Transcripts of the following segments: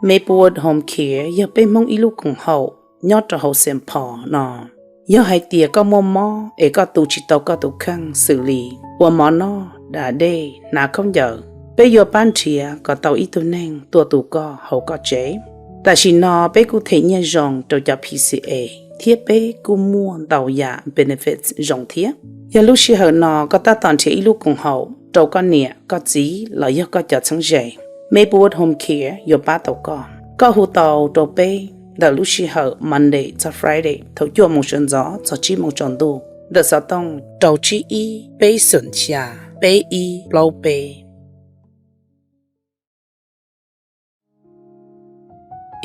Maplewood Home Care yog peb Hmoob ib lub koom haum nyob rau hauv Saint Paul no. Yog hais tias koj muaj mob es koj tu tsis tau koj tus kheej xws li ua mov noj, da dej, hnav khaub ncaws, peb yuav pab nrhiav kom tau ib tug neeg tuaj tu koj hauv koj tsev. Tam sim no peb kuj them nyiaj zoo rau cov P C A thiab peb kuj muaj ntau yam benefits zoo thiab. Yog lub sij hawm no koj tab tom nrhiav ib lub koom haum rau koj niam koj txiv los yog koj cov txheeb ze, Maplewood Home Care yuav pab tau koj. Koj hu tau rau peb ntawm lub sij hawm Monday txog Friday thaum cuaj moos sawv ntxov txog tsib moos tsaus ntuj ntawm xov tooj rau tsib ib peb xoom xya peb ib plaub peb.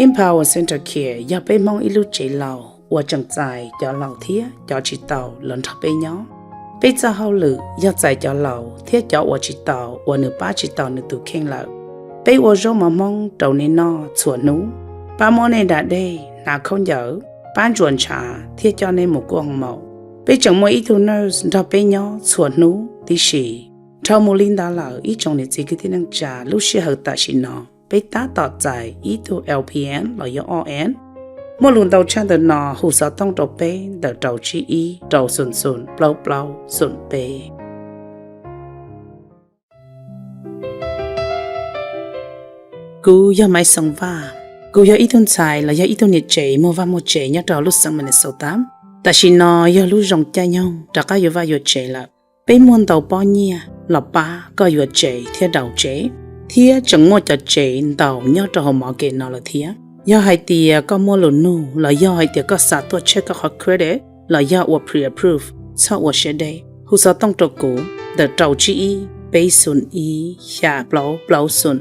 Empower Center Care yog peb Hmoob ib lub tsev laus uas tseem txais cov laus thiab cov tsis taus los nrog peb nyob. Peb txoj hauj lwm yog txais cov laus thiab cov uas tsis taus uas nws pab tsis tau nws tus kheej lawm. Peb ua zaub mov Hmoob rau nej noj txhua hnub, pab muab nej da dej, hnav khaub ncaws, pab ntsuas ntshav thiab coj nej mus kuaj hoo maum. Peb tseem muaj ib tug nurse nrog peb nyob txhua hnub tib si. Dhau mus li ntawd lawm ib tsoom niam txiv kwv tij neej tsa, lub sij hawm tam sim no peb tab tom txais ib tug L P N los yog R N. Muaj lus ntau tshaj ntawm no hu xov tooj rau peb ntawm rau tsib ib rau xoom xoom plaub plaub xoom peb. Kuv yog Maiv Xoo Vaj. Kuv yog ib tug ntxhais los yog ib tug niam tsev muaj vaj muaj tsev nyob rau lub xeev Minnesota. Tam sim no yog lub zoo caij nyoog rov qab yuav vaj yuav tsev lawm. Peb muaj ntau pob nyiaj los pab koj yuav tsev thiab daus tsev, thiab tseem muaj cov tsev ntau nyob rau hauv market no lawm thiab. Yog hais tias koj muaj lus nug los yog hais tias koj xav tuaj check koj qhov credit los yog ua pre-approve, txhob ua siab deb, hu xov tooj rau kuv ntawm rau tsib ib peb xoom ib xya plaub plaub xoom.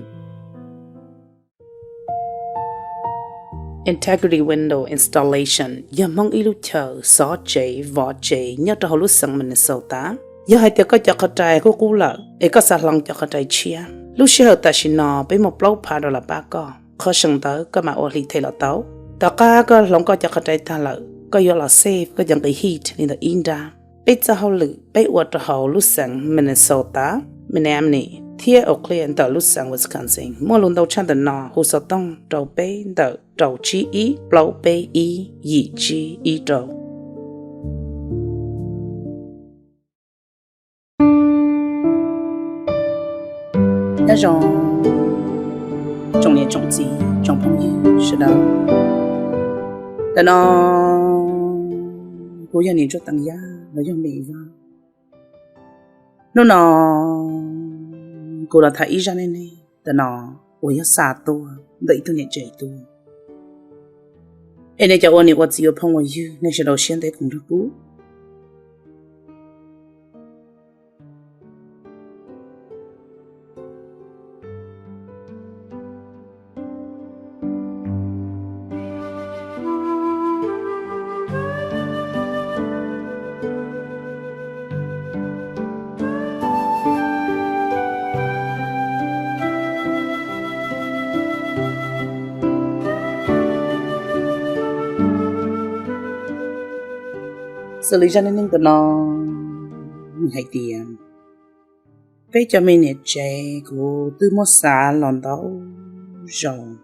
Integrity Window Installation yog Hmoob ib lub chaw xov tsev vov tsev nyob rau hauv lub xeev Minnesota. Yog hais tias koj cov qhov rai qub qub lawm es koj xav hloov cov qhov rai tshiab, lub sij hawm tam sim no peb muaj plaub phav dollar pab koj, qhov seem ntawd koj mam ua hli them los tau. Tom qab koj hloov koj cov qhov rai tag lawm, koj yuav los save koj cov nqi heat li ntawm ib nrab. Peb txoj hauj lwm peb ua rau hauv lub xeev Minnesota, Menominee thiab Eau Claire ntawm lub xeev Wisconsin. Muaj lus ntau tshaj ntawm no hu xov tooj rau peb ntawm rau tsib ib plaub peb ib yim tsib ib rau. Nyob zoo tsoom niam tsoom txiv tsoom phooj ywg sawv daws. Ntawm no kuv yog niam Ntsuab Teev Yaj los yog Mem Vaj. Hnub no kuv los tham ib zaj neej neeg ntawm no uas yog xa tuaj ntawm ib tug niam tsev tuaj. Es nej cov ua niam ua txiv ua phooj ua ywg, nej sawv daws siab ntev koom nrog kuv. Xws li zaj neej neeg ntawm no nws hais tias, peb cov me niam tsev kuv twb muab xav los ntau zaus,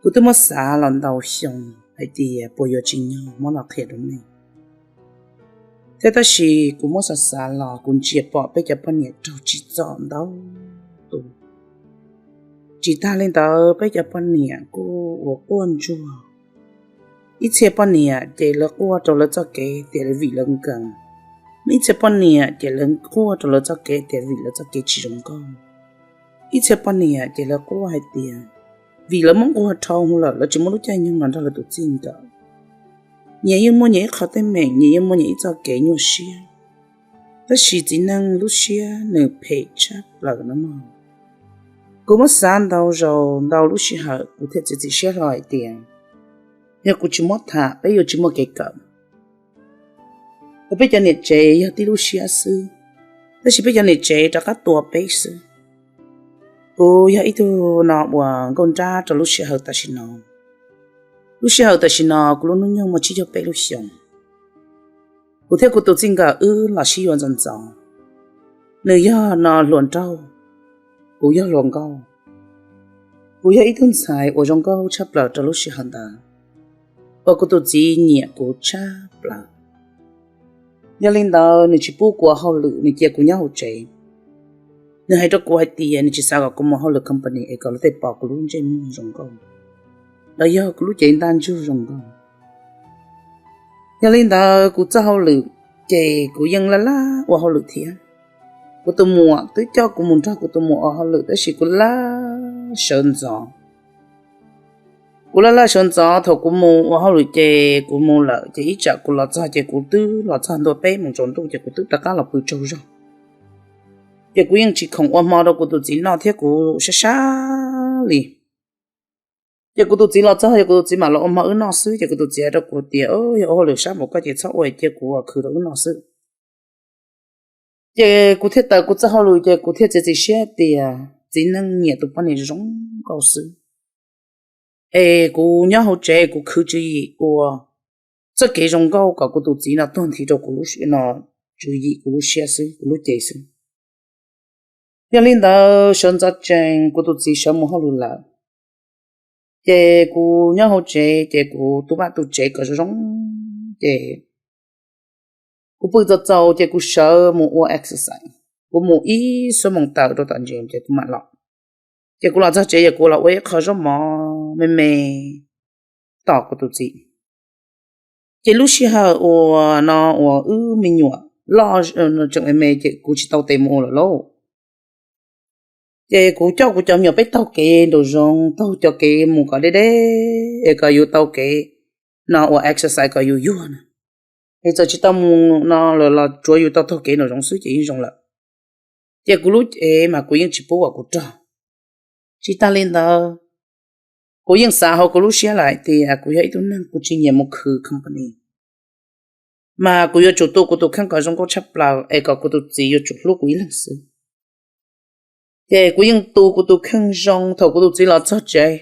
kuv twb muab xav los ntau xyoo hais tias puas yuav tsim nyog muab los qhia rau nej. Thiab tab sis kuv muab xav xav los kuv ntsia pom peb cov poj niam raug tsim txom ntau tus. Tsis tag li ntawd peb cov poj niam kuj ua quaj ntsuag. Ib txhia poj niam ces lawv quaj rau lawv txoj kev tias vim lawv nkees. Ib txhia poj niam ces lawv quaj rau lawv txoj kev tias vim lawv txoj kev tsis zoo nkauj. Ib txhia poj niam ces lawv quaj hais tias vim lawv muab nquag dhau lawm lawv tsis muaj lub caij nyoog los nrog lawv tus txij nkawm. Nyias yeej muaj nyias ib qho teeb meem, nyias yeej muaj nyias ib txoj kev nyuaj siab. Tab sis txiv neej lub siab nws phem tshaj plaws no mog. Kuv muab xav ntau zaus ntau lub sij hawm kuv thiaj txiav txim siab hlo hais tias yog kuv tsis muab tham peb yuav tsis muaj kev kawm. Peb cov niam tsev yog tib lub siab xwb, tab sis peb cov niam tsev rov qab tua peb xwb. Kuv yog ib tug no uas nkauj nrab rau lub sij hawm tam sim no. Lub sij hawm tam sim no kuv lub hnub nyoog muaj tsib caug peb lub xyoos. Kuv thiab kuv tus txij nkawm wb los sib yuav ntxov ntxov. Nws yog no hluas nraug, kuv yog hluas nkauj. Kuv yog ib tug ntxhais uas zoo nkauj tshaj plaws rau lub sij hawm ntawd, uas kuv tus txiv nyiam kuv tshaj plaws. Yog li ntawd nws tsis pub kuv ua hauj lwm, nws cia kuv nyob hauv tsev. Nws hais rau kuv hais tias nws tsis xav kom kuv mus hauj lwm company es kom luag tej pom kuv lub ntsej muag zoo nkauj, los yog kuv lub cev ntaj ntsug zoo nkauj. Yog li ntawd kuv txoj hauj lwm ces kuv yeej laj laj ua hauj lwm thiab. Kuv tus muam twb coj kuv mus nrog kuv tus muam ua hauj lwm tab sis kuv laj sawv ntxov. Kuv laj laj sawv ntxov, thaum kuv mus ua hauj lwm ces kuv mus lawm ces ib tsam kuv los txog ces kuv twb los txog ntua peb moos tsaus ntuj ces kuv twb rov qab los pw tsaug zog. Ces kuv yeej tsis khoom ua hmo rau kuv tus txiv noj thiab kuv sab sab li. Ces kuv tus txiv los txog ces kuv tus txiv mam los ua hmo wb noj xwb. Ces kuv tus txiv hais rau kuv tias, Yog ua hauj lwm sab npaum koj ces txhob ua, cia kuv ua khwv rau wb noj xwb. Ces kuv thiaj tawm kuv txoj hauj lwm ces kuv thiaj txiav txim siab tias txiv neej nyiam tus poj niam zoo nkauj xwb. Es kuv nyob hauv tsev kuv khwv tswv yim ua txoj kev zoo nkauj kom kuv tus txiv no tuag nthi rau kuv lub, tswv yim kuv lub siab xwb, kuv lub cev xwb. Yog li ntawd sawv ntxov tsees kuv tus txiv sawv mus hauj lwm lawm, ces kuv nyob hauv tsev ces kuv tu vaj tu tsev kom zoo zoo. Ces kuv pw txaus txaus ces kuv sawv mus ua exercise. Kuv mus ib xuab moos tawm rau tom gym ces kuv mam los. Ces kuv los txog tsev ces kuv los ua ib qho zaub mov me me tos kuv tus txiv. Ces lub sij hawm uas no uas wb me nyuam loj tseem me me ces kuv tsis tau tes mus ua lawm lauj. Ces kuv coj kuv cov me nyuam peb taug kev nraum zoov, taug cov kev mus kom deb deb es kom yus tau kev no ua exercise kom yus yuag na. Es txawm tsis tau mus no lawm los tsuav yus tau taug kev nraum zoov xwb ces yeej zoo lawm. Ces kuv lub cev mas kuv yeej tsis pub kom kuv rog. Tsis tas li ntawd, kuv yeej xav hauv kuv lub siab lawm hais tias kuv yog ib tug neeg kuv tsis nyiam mus khwv company, mas kuv yuav tsum tu kuv tus kheej kom zoo nkauj tshaj plaws es kom kuv tus txiv yuav tsum hlub kuv ib leeg xwb. Ces kuv yeej tu kuv tus kheej zoo, thaum kuv tus txiv los txog tsev,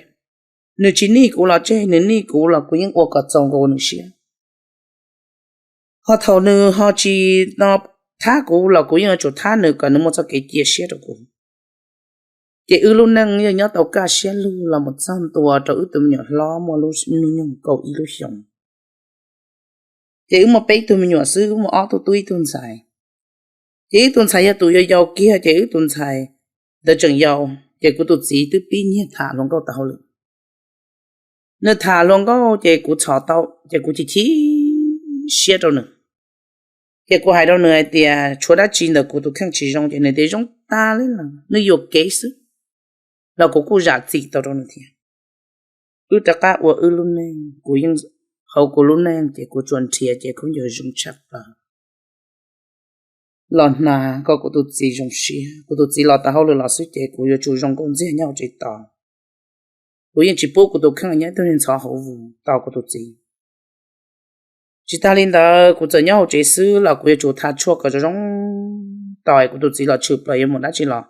nws tsis nij kuv los tseg, nws nij kuv los kuv yeej ua kom txaus nkaus nws siab. Ho thaum nws ho tsis no thab kuv los kuv yeej yuav tsum thab nws kom nws muaj txoj kev cia siab rau kuv. Ces wb lub neej yeej nyob tau kaj siab lug los mus txog ntua rau wb tus me nyuam hlob muaj lub hnub nyoog kaum ib lub xyoos. Ces wb muaj peb tug me nyuam xwb, wb muaj ob tug tub ib tug ntxhais. Ces wb tus ntxhais yog tus yau yau kiag, ces wb tus ntxhais ntawd tseem yau, ces kuv tus txiv twb pib nyiag tham hluas nkauj tau hauj lwm. Nws tham hluas nkauj ces kuv txhom tau ces kuv chim chim siab rau nws. Ces kuv hais rau nws hais tias tshuav dab tsi ntawm kuv tus kheej tsis zoo, ces nws tias zoo tas li lawm, nws yuam kev xwb. Los kuv kuj zam txim tau rau nws thiab. Wb rov qab ua wb lub neej, kuv yeej, hauv kuv lub neej ces kuv tsuas nrhiav cev khaub ncaws zoo tshaj plaws los hnav kom kuv tus txiv zoo siab. Kuv tus txiv los tau hauj lwm los xwb ces kuv yuav tsum zoo nkauj ntxiag nyob hauv tsev tos. Kuv yeej tsis pub kuv tus kheej nyob ib tug niag ntxhov hauv vus tos kuv tus txiv. Tsis tas li ntawd kuv txawm nyob hauv tsev xwb los kuv yuav tsum tha tshuaj kom zoo zoo tos kuv tus txiv los tshwm plaws yuav mus dab tsi los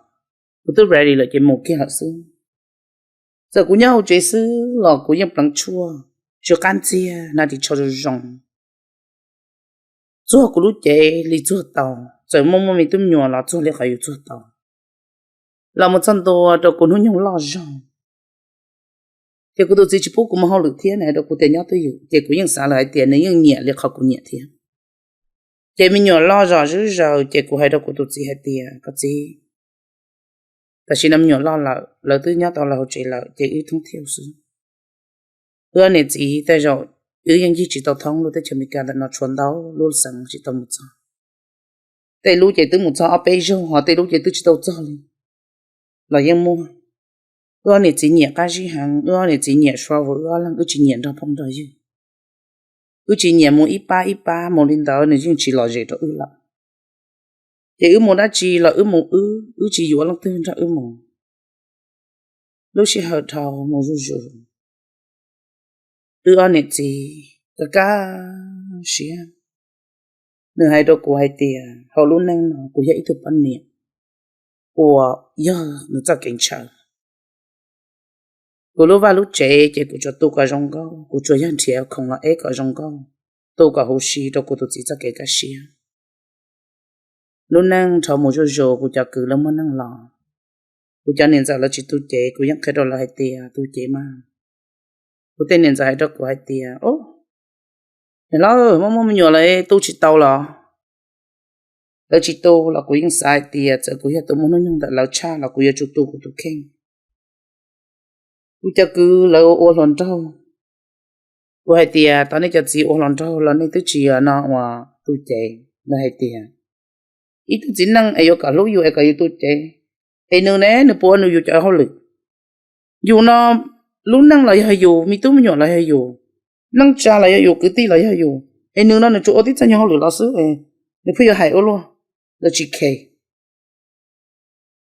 kuv twb ready lawm ces mus kiag lawm xwb. Txawm kuv nyob hauv tsev xwb los kuv yeej pleev tshuaj tsw qab ntxiag, hnav ris tsho zoo zoo, txuag kuv lub cev li txuag tau. Txawm muaj muaj me tub me nyuam los txuag li qhov yus txuag tau, los mus txog ntua rau kuv hnub nyoog loj zog. Ces kuv tus txiv tsis pub kuv mus hauj lwm thiab, nws hais rau kuv tias nyob twj ywm, ces kuv yeej xav lawm hais tias nws yeej nyiam li qhov kuv nyiam thiab. Ces me nyuam loj zom zuj zaws ces kuv hais rau kuv tus txiv hais tias, Koj txiv, tam sim no me nyuam loj lawm, lawv twb nyob tau lawv hauv tsev lawm ces wb thoob thiab xwb. Wb ob niam txiv tej zaum wb yeej ncig tsis tau thoob lub teb chaws Amelikas ntawm no, tshuav ntau lub xeev tsis tau mus txog. Tej lub ces twb mus txog ob peb zaug, ho tej lub ces twb tsis tau txog li los yeej muaj. Wb ob niam txiv nyiam qab zib heev, wb ob niam txiv nyiam travel, wb ob leeg wb tsis nyiam nrog phooj nrog ywg. Wb tsis nyiam mus ib pab ib pab, mus li ntawd nws yeej tsis lom zem rau wb lawm. Ces wb mus dab tsi los wb mus wb, wb tsis yuav leej twg nrog wb mus. Lub sij hawm dhau mus zuj zus, wb ob niam txiv kaj kaj siab. Nws hais rau kuv hais tias hauv lub neej no kuv yog ib tug poj niam uas yog nws txoj kev ntshaw. Kuv lub vaj lub tsev ces kuv tsuas tu kom zoo nkauj, kuv tsuas yog nrhiav khoom los eb kom zoo nkauj, tu kom huv si rau kuv tus txiv txoj kev kaj siab. Lub neej dhau mus zuj zus, kuv cov kwv lawv muaj neej los, Kuv cov niam ntxawm lawv tsis tu cev, kuv yeej qhia rau lawv hais tias tu cev mas. Kuv tej niam ntxawm hais rau kuv hais tias, o, niam hlob, muaj muaj me nyuam lawv tu tsis tau los? Lawv tsis tu los kuv yeej xav hais tias txawm kuv yog tus muaj hnub nyoog ntawm lawv tshaj los kuv yuav tsum tu kuv tus kheej. Kuv cov kwv lawv ua hluas nraug, kuv hais tias tau nej cov txiv ua hluas nraug los nej twb tsis yog no uas tu cev. Lawv hais tias ib tug txiv neej es yuav kom hlub yus es kom yus tu cev, es nws ne, nws puas ua nws yus cov hauj lwm? Yus no lub neej los yog yus, me tub me nyuam los yog yus, neej tsa los yog yus, kwv tij los yog yus, es nws no nws tsuas ua tib txoj nyuag hauj lwm los xwb, nws pheej yuav hais ua luaj, lawv tsis khe.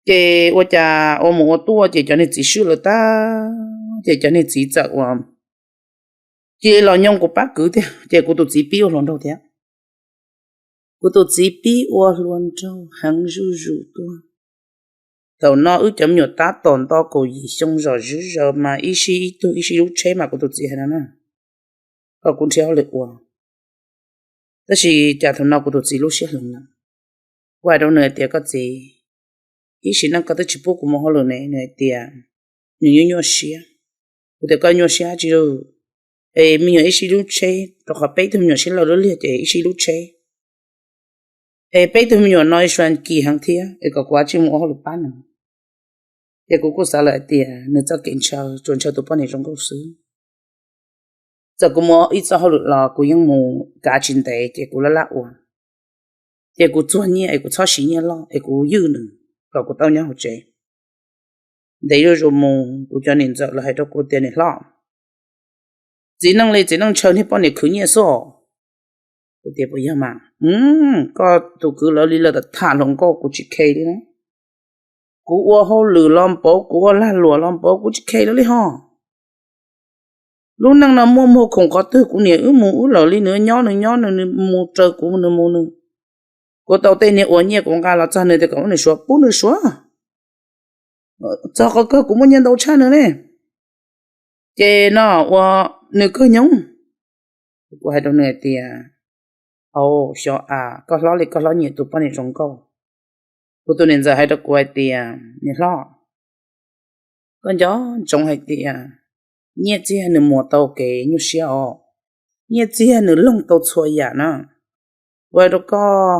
Ces ua cas ua mus ua tuaj ces cov niag txiv swb lawv tag, ces cov niag txiv txawm ua cia los nyob kuv pab kwv tiag, ces kuv tus txiv pib ua hluas nraug thiab. Kuv tus txiv pib ua hluas nraug heev zuj zus tuaj. Thaum no wb cov me nyuam tab tom nto kaum yim xyoo zom zuj zus mas ib sij ib tug ib sij lub tsheb mas kuv tus txiv hais no na, kom kuv nrhiav hauj lwm ua. Tab sis cas thaum no kuv tus txiv lub siab hloov lawm. Kuv hais rau nws hais tias koj txiv, ib sim neej koj twb tsis pub kuv mus hauj lwm ne? Nws hais tias nws nyuaj nyuaj siab. Kuv tias koj nyuaj siab tsis lub, es me nyuam ib sij lub tsheb, rau qhov peb tug me nyuam siab laus lub liag ces ib sij lub tsheb, es peb tug me nyuam no ib suas kis heev thiab es kom kuv ua tsis mus ua hauj lwm pab nws. Ces kuv kuj xav lawm hais tias nws txoj kev ntshaw tsuas ntshaw tus poj niam zoo nkauj xwb. Txawm kuv mus ib txoj hauj lwm los kuv yeej mus kav tsis ntev ces kuv laj laj ua. Ces kuv txuag nyiaj es kuv txhob siv nyiaj loj es kuv ywj nws kom kuv tau nyob hauv tsev. Ntev zuj zus mus kuv cov niam ntxawm lawv hais rau kuv tias niam hlob, txiv neej li txiv neej ntshaw niag poj niam khwv nyiaj xwb os. Kuv tias puas yog mas? Koj tus kwv lawv li lawv tham hluas nkauj kuv tsis khe li na. Kuv ua hauj lwm los npaum, kuv ua lag luam los npaum, kuv tsis khe lawv li ho. Lub neej no muaj muag khoom qhov twg kuv niam wb mus wb lawm li, nws nyob nws nyob nws, nws mus raws kuv nws mus nws. Kuv tau tej niag ua nyiaj kuv nqa los txog nws tias kom muab nws suav, pub nws suav. Txog qhov kawg kuv muaj nyiaj ntau tshaj nws ne. Ces no ua nws kawg nyob. Kuv hais rau nws hais tias, au, xyov a, koj hlob li koj hlob nyiam tus poj niam zoo nkauj. Kuv tus niam ntxawm hais rau kuv hais tias niam hlob, koj nco ntsoov hais tias nyiaj txiag nws muas tau kev nyuaj siab os, nyiaj txiag nws loog tau txhua yam na. Kuv hais rau koj,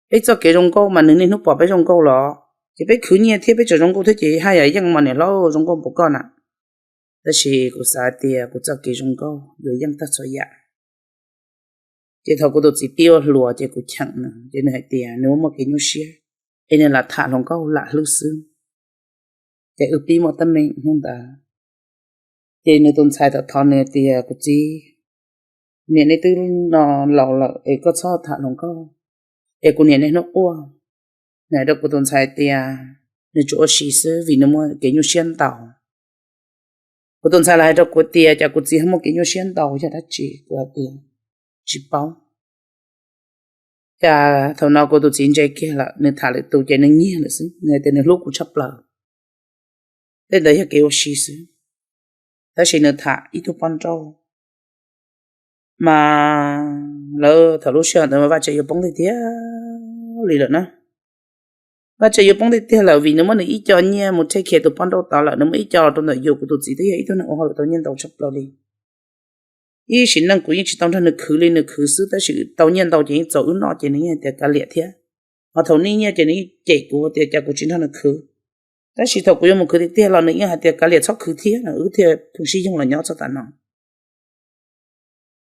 peb txoj kev zoo nkauj mas nws niaj hnub pom peb zoo nkauj los, ces peb khwv nyiaj thiab peb tseem zoo nkauj thiab ces haj yam yeej mas niam hlob zoo nkauj npaum koj na. Tab sis kuv xav tias kuv txoj kev zoo nkauj yuav yeej tag txhua yam. Ces thaum kuv tus txiv pib ua hluas ces kuv cheem nws, ces nws hais tias nws muaj muaj kev nyuaj siab, es nws lam tham hluas nkauj lam hlwb xwb. Ces wb pib muaj teeb meem hnub ntawd. Ces nws tus ntxhais tau thov nws tias kuv txiv, niam nej twb no laus lawm es koj txhob tham hluas nkauj, es kuv niam niaj hnub quaj. Nws hais rau kuv tus ntxhais tias nws tsuas ua si xwb vim nws muaj kev nyuaj siab ntau. Kuv tus ntxhais los hais rau kuv tias cas kuv txiv ho muaj kev nyuaj siab ntau yog dab tsi, kuv hais tias tsis paub. Cas thaum no kuv tus txiv ntse kiag lawm, nws tham lwm tus ces nws nyiag lawm xwb, nws hais tias nws hlub kuv tshaj plaws. Tej ntawd yog kev ua si xwb. Tab sis nws tham ib tug poj nrauj mas lawv thaum lub sij hawm ntawd mas vaj tse yuav poob tiag tiag li lawm na. Vaj tse yuav poob tiag tiag lawm vim nws muab nws ib co nyiaj mus take care tus poj nrauj tod lawm, nws muab ib co los rau ntawm yus. Kuv tus txiv twb yog ib tug neeg ua hauj lwm tau nyiaj ntau tshaj plaws li. Ib sim neej kuv yeej tsis tau nrog nws khwv li, nws khwv xwb tab sis tau nyiaj ntau ces yeej txaus wb noj ces nws yeej hais tias kav liam thiab. Ho thaum nij nyiaj ces nws yeej cem kuv tias cas kuv tsis nrog nws khwv. Tab sis thaum kuv yuav mus khwv tiag tiag los nws yeej hais tias kav liam txhob khwv thiab, wb thiaj pheej sib yoog los nyob txog tav no.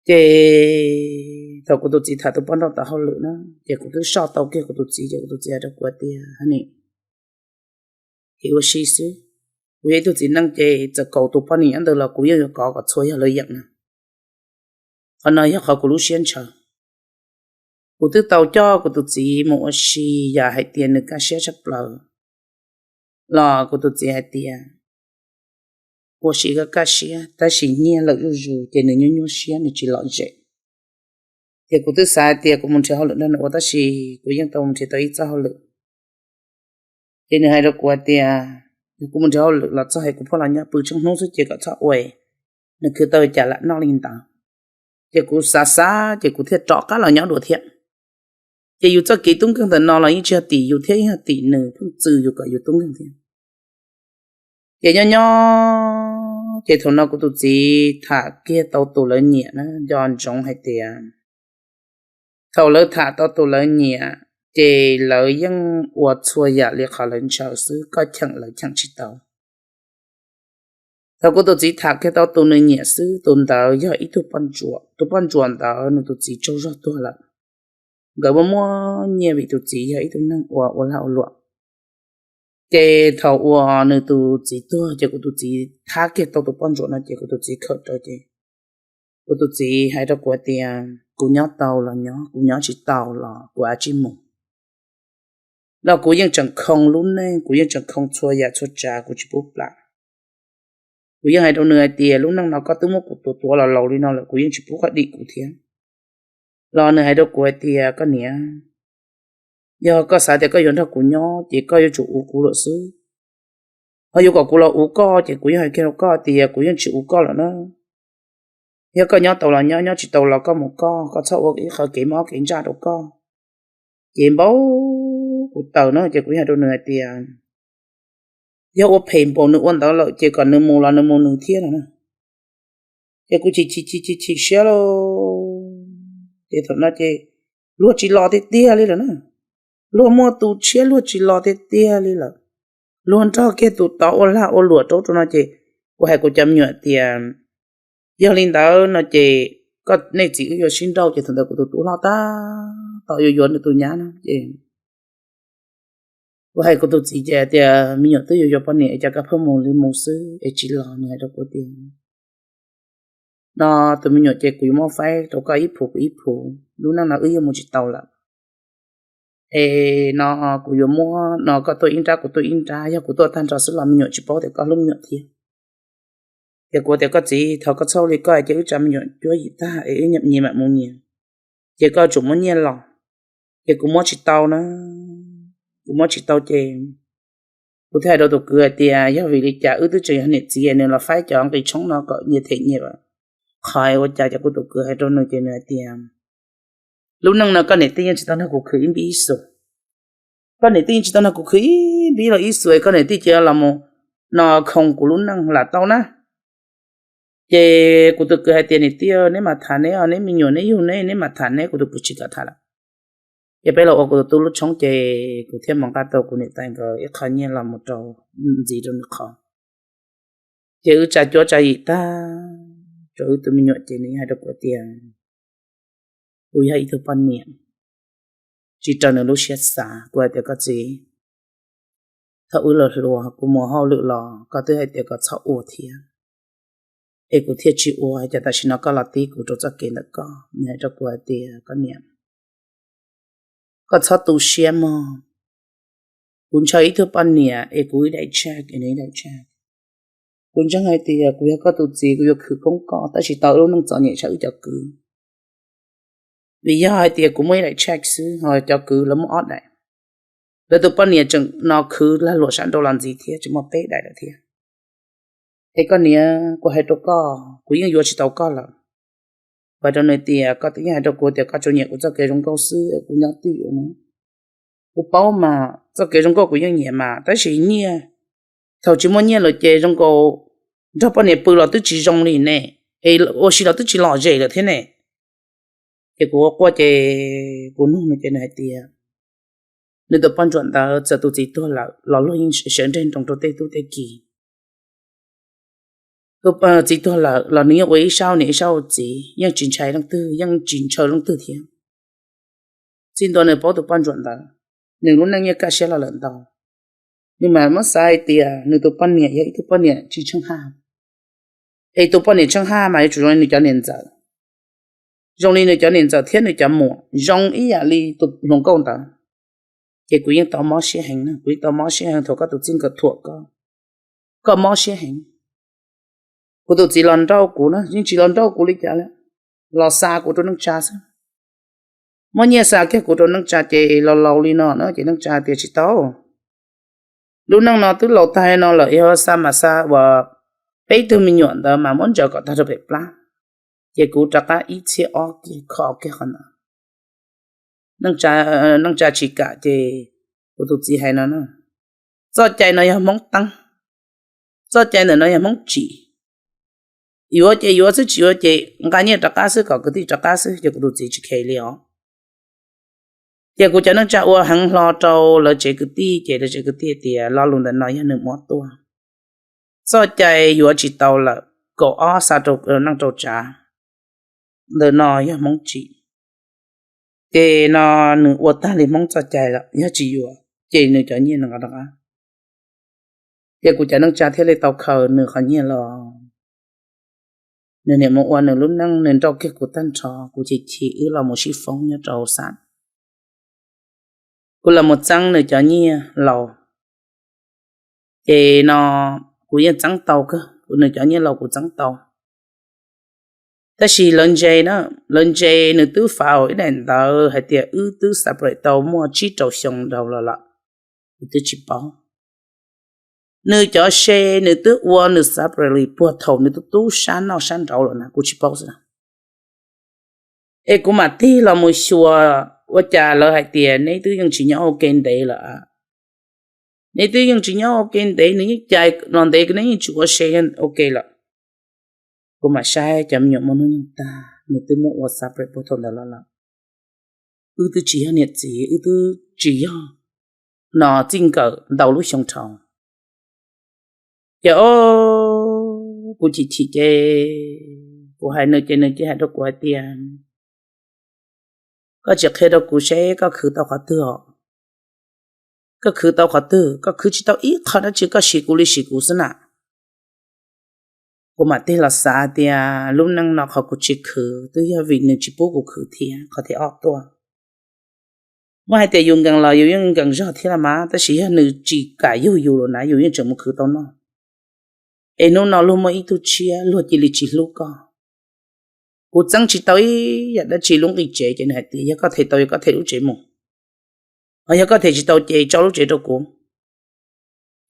Ces thaum kuv tus txiv tham tus poj nrauj tau hauj lwm na, ces kuv twb soj tau kiag kuv tus txiv, ces kuv tus txiv hais rau kuv tias, ha ni, kev ua si xwb. Kuv yog ib tug txiv neej ces txawm kaum tus poj niam nyob ntawd los kuv yeej yuav kov kom txhua yog lawv yeem na. Qhov no yog qhov kuv lub siab ntshaw. Kuv twb tau coj kuv tus txiv mus ua si, yam hais tias nws kaj siab tshaj plaws los kuv tus txiv hais tias ua si kaj kaj siab, tab sis nyiaj lawm zuj zus ces nws nyuaj nyuaj siab, nws tsis lom zem. Ces kuv twb xav hais tias kuv mus nrhiav hauj lwm nrog nws ua, tab sis kuv yeej tau mus nrhiav tau ib txoj hauj lwm. Ces nws hais rau kuv hais tias, kuv mus nrhiav hauj lwm los txog es kuv pheej los nyob pw tsheej hnub xwb ces kom txhob ua, nws khwv tau cas lam noj li ntawd. Ces kuv xav xav ces kuv thiaj rov qab los nyob dua thiab. Ces yus txoj kev tub nkeeg ntawm no los yeej tsis yog tim yus thiab, yeej yog tim nws pheej txwv yus kom yus tub nkeeg thiab. Ces nyob nyob ces thaum no kuv tus txiv tham kiag tau tus lawv nyiam na, nco ntsoov hais tias thaum lawv tham tau tus lawv nyiam, ces lawv yeej ua txhua yam li qhov lawv ntshaw xwb, koj cheem lawv cheem tsis tau. Thaum kuv tus txiv tham kiag tau tus nws nyiam xwb, tus ntawd yog ib tug poj ntsuam, tus poj ntsuam ntawd nws tus txiv tsaug zog tuag lawm. Nkawd muaj muaj nyiaj vim tus txiv yog ib tug neeg ua ua lag ua luam. Ces thaum uas nws tus txiv tuag ces kuv tus txiv thab kiag tau tus poj ntsuam no ces kuv tus txiv khawm rau ces kuv tus txiv hais rau kuv tias kuv nyob tau los nyob, kuv nyob tsis tau los kuv av tsij mus. Los kuv yeej tseem khoo lub neej, kuv yeej tseem khoo txhua yam txhua tsav, kuv tsis pub plam. Kuv yeej hais rau nws hais tias lub neej no koj twb muab kuv tuav tuav los laus li no lawm, kuv yeej tsis pub koj dim kuv thiab. Los nws hais rau kuv hais tias koj niam, yog koj xav tias koj yuav nrog kuv nyob ces koj yuav tsum uv kuv lawm xwb. Ho yuav kom kuv los uv koj ces kuv yeej hais kiag rau koj tias kuv yeej tsis uv koj lawm na. Yog koj nyob tau los nyob, nyob tsis tau los koj mus koj, koj txhob ua ib qho kev mob kev ntsaj rau koj. Ces npau kuv taws no ces kuv hais rau nws hais tias yog ua phem npaum nws ua ntawd lawm ces kom nws mus los nws mus nws thiab no na. Ces kuv chim chim chim chim chim siab lauj. Ces thaum no ces luag tsis los tiag tiag li lawm na. Luag muaj tus tshiab luag tsis los tiag tiag li lawm. Luag nrog kiag tus tod ua lag ua luam rau rau no ces kuv hais kuv cov me nyuam tias yog li ntawd no ces koj nej txiv wb yuav sib nrauj ces thaum ntawd kuv tus tub hlob tab tom yuav yuav nws tus nyab no ces kuv hais kuv tus txiv ces tias me nyuam twb yuav yuav poj niam es cas koj pheej mus li mus xwb es tsis los. Nws hais rau kuv tias no tus me nyuam ces kuv yuav muab faib rau koj ib phuv kuv ib phuv, lub neej no wb yeej mus tsis tau lawm. Es no kuv yuav muab no koj tuaj ib nrab kuv tuaj ib nrab, yog kuv tuaj tag nrho xwb los me nyuam tsis paub tias koj hlub me nyuam thiab. Ces kuv tias koj txiv, thov koj txhob ua li, koj hais tias wb tsa me nyuam cuab yim tag es wb nyias mam mus nyias, ces koj tsum muab nyiaj los. Ces kuv muab tsis tau na, kuv muab tsis tau ces kuv thiaj hais rau tus kwv hais tias yog vim li cas wb twb tseem yog niam txiv nws los faib cov nqi tshoob no kom nyias them nyias qhov, ua cas ces kuv tus kwv hais rau nws ces nws hais tias lub neej no koj niam tij yeej tsis tau nrog kuv khwv ib npib ib xus. Koj niam tij yeej tsis tau nrog kuv khwv ib npib los ib xus, koj niam tij cia los mus no khoo kuv lub neej lam tau na. Ces kuv tus kwv hais tias niam tij, neb mam tham neb, neb me nyuam neb yug neb, neb mam tham neb. Kuv tus kwv tsis kam tham lawm. Ces peb los ua kuv tus tub lub tshoob ces kuv thiaj mus nqa tau kuv niam tais nkawd ib qho nyiaj los mus rau ntxiv rau nws qhov. Ces wb tsa cuab tsa yim tag rau wb tus me nyuam ces nws hais rau kuv tias kuv yog ib tug poj niam tsis raws nws lub siab xav. Kuv hais tias koj txiv, thaum wb los hluas kuv mus hauj lwm los koj twb hais tias kom txhob ua thiab, es kuv thiaj tsis ua, ces tam sim no koj los tib kuv rau txoj kev ntawm koj. Nws hais rau kuv hais tias koj niam, koj txhob tu siab mog. Kuv ntshaw ib tug poj niam es kuv ib daim tshaj es nws ib daim tshaj. Kuv ntseeg hais tias kuv yog koj tus txiv kuv yuav khwv koob koj, tab sis tau wb lub neej txom nyem tshaj wb cov kwv. Vim yog hais tias kuv muaj ib daim tshaj xwb ho cov kwv lawv muaj ob daim. Lawv tus poj niam tseem no khwv lag luam sab nraud los ntxiv thiab tseem muaj peb daim lawm thiab. Es koj niam, kuv hais rau koj, kuv yeej yuav tsis tau koj lawm. Kuv hais rau nws tias koj twb yeej hais rau kuv tias koj tsuas nyiam kuv txoj kev zoo nkauj xwb es kuv nyob twj ywm no. Kuv paub mas txoj kev zoo nkauj kuv yeej nyiam mas, tab sis nyiaj, thaum tsis muaj nyiaj lawm ces zoo nkaus nrog poj niam pw los twb tsis zoo li ne, es ua si los twb tsis lom zem lawm thiab ne. Ces kuv ua quaj ces kuv nug nws ces nws hais tias nws tus poj ntsuam ntawd txawm tus txiv tuag lawm los luag yeej sawv nreg nroos rau tej tub tej ki. Tus txiv tuag lawm los nws yeej ua ib sab niam ib sab txiv, yeej tsis ntshai leej twg, yeej tsis ntshaw leej twg thiab. Txij ntua nws paub tus poj ntsuam ntawd, nws lub neej yeej kaj siab los lawm ntau. Nws mas muab xav hais tias nws tus poj niam yog ib tug poj niam tsis tsheej haj, es tus poj niam tsheej haj mas yuav tsum zoo li nws cov niam ntxawm, zoo li nws cov niam ntxawm thiab nws cov muam, zoo ib yam li tus hluas nkauj ntawd. Ces kuv yeej tau mob siab heev na, kuv yeej tau mob siab heev thaum koj tus txij nkawm thuam koj, koj mob siab heev. Kuv tus txiv los nrauj kuv na, yeej tsis los nrauj kuv li cas li, los xa kuv rau neej tsa xwb. Muab nyiaj xa kiag kuv rau neej tsa ces los laus li no na ces neej tsa tias tsis tau, lub neej no twb laus tag no lawm, yog xa mas xa uas peb tug me nyuam ntawd mas muab ntsaws kom tag rau pem plab. Ces kuv rov qab ib txhiab ob kiag kho kiag qhov ntawd. Neej tsa tsis kam ces kuv tus txiv hais no na, txoj cai no yog Hmoob teeb, Txoj cai ntawm no yog Hmoob tsim, yuav ces yuav xwb, tsis yuav ces nqa nyiaj rov qab xwb, kom kwv tij rov qab xwb, ces kuv tus txiv tsis kheev li os. Ces kuv cov neej tsa ua heev hlo rau lawv tsev kwv tij, ces lawv tsev kwv tij tias lo lus ntawm no yog nws muab tuaj, txoj cai yuav tsis tau lawm, kaum ob xa rau neej rau tsav, ntawm no yog Hmoob tsim. Ces no nws ua tag li Hmoob txoj cai lawm, yog tsis yuav ces nws cov nyiaj nws nqa rov qab. Ces kuv cov neej tsa thiaj li tau khaws nws qhov nyiaj los. Nws niam mus ua nws lub neej, nws nrauj kiag kuv tag nrho, kuv chim chim wb los mus sib foob nyob rau xav. Kuv los mus txeeb nws cov nyiaj laus, ces no kuv yeej txeeb tau kawg, nws cov nyiaj laus kuv txeeb tau. Tab sis lawv ntse na, lawv ntse, nws twb faus ib daim ntawv hais tias wb twb separate tau muaj tsib rau xyoo dhau los lawm, kuv twb tsis paub. Nws cov se nws twb ua nws separate li puag thaum nws tub tub sab noj sab nraud lawm na, kuv tsis paub xwb na. Es kuv mam tig los mus xyuas, ua cas lawv hais tias neb twb yeej tsis nyob ua ke ntev lawm, neb twb yeej tsis nyob ua ke ntev, nws yeej cais los ntev, neb yeej tsis ua se ua ke lawm. Kuv mam saib cov me nyuam muaj hnub nyoog tag, nws twb muab ua separate puag thaum ntawd los lawm. Wb twb tsis yog niam txiv, wb twb tsis yog no txij nkawm ntau lub xyoo dhau. Ces o, kuv chim chim ces kuv hais nws ces nws cia hais rau kuv hais tias, koj tsis qhia rau kuv seb koj khwv tau qhov twg os? Koj khwv tau qhov twg? Koj khwv tsis tau ib qho dab tsi, koj siv kuv li siv kuv xwb na. Kuv mam tig los xav tias lub neej no qhov kuv tsis khwv twb yog vim nws tsis pub kuv khwv thiab qhov thib ob tuaj. Muab hais tias yus nkees los yus yeej nkees zog thiab los mas, tab sis yog nws tsis kam yug yus lawm na yus yeej tseem mus khwv tau noj. Es hnub no luag muaj ib tug tshiab luag cia li tsis hlub koj. Kuv txeeb tsis tau ib yam dab tsi lub nqi tsev ces nws hais tias yog koj them tau yog koj them lub tsev mus, ho yog koj them tsis tau ces tso lub tsev rau kuv.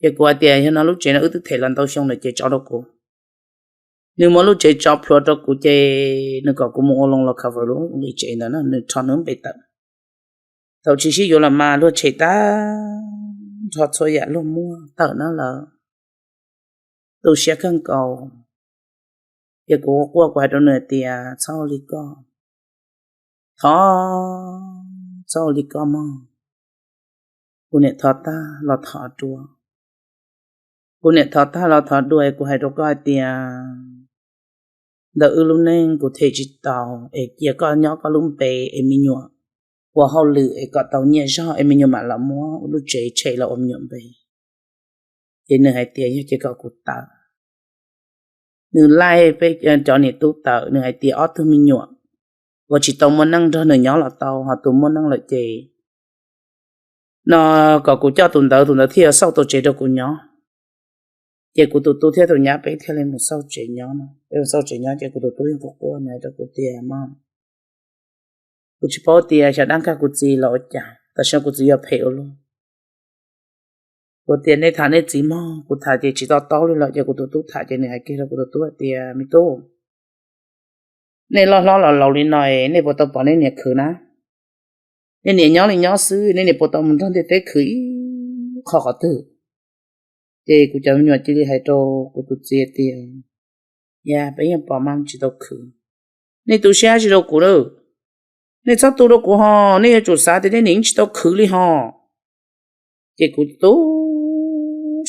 Ces kuv hais tias yog no lub tsev no wb twb them los ntau xyoo lawm ces tso rau kuv. Nws muab lub tsev tso plhuav rau kuv ces nws kom kuv mus ua loan los cover lub nqi tsev ntawd na, nws rho nws lub npe tawm. Thaum tsis sib yuav los mas luag tshem tag nrho txhua yam luag muaj tawm na lawm. Tu siab kawg nkaus. Ces kuv quaj kuv hais rau nws hais tias txhob ua li koj, thov txhob ua li koj mog. Kuv niam thov tag los thov dua, kuv niam thov tag los thov dua es kuv hais rau koj hais tias ntawm wb lub neej kuv them tsis tau, es cia koj nyob koj lub npe es me nyuam ua hauj lwm es kom tau nyiaj zog es me nyuam mam los muab lub tsev tshem los ua me nyuam npe. Ces nws hais tias yog ces kom kuv tawm. Nws laij peb cov niam tub tawm, nws hais tias ob tug me nyuam uas tsis tau muaj neej nrog nws nyob los tau, ho tus muaj neej lawm ces no kom kuv coj tus ntawd, tus ntawd thiaj yuav xauj tau tsev rau kuv nyob. Ces kuv tus tub thiab tus nyab peb thiaj li mus xauj tsev nyob no. Peb mus xauj tsev nyob ces kuv tus tub yeej quaj quaj na rau kuv tias mog, kuv tsis paub tias xyov dab nkag kuv txiv los ua cas, tam sim no kuv txiv yuav phem ua luaj. Kuv tias nej tham nej txiv mog, kuv tham ces tsis to taub li lawm. Ces kuv tus tub tham ces nws hais kiag rau kuv tus tub hais tias me tub, nej loj hlob los laus li no es nej puas tau pom nej niam khwv na? Nej niam nyob li nyob xwb, nej niam puas tau mus nrog ntiaj teb khwv ib qho qhov twg? Ces kuv cov me nyuam cia li hais rau kuv tus txiv tias yog peb yeej pom mas tsis tau khwv. Nej tu siab tsis rau kuv lawm, nej txhob tu rau kuv ho, nej yuav tsum xav tias nej niam yeej tsis tau khwv li ho. Ces kuv tu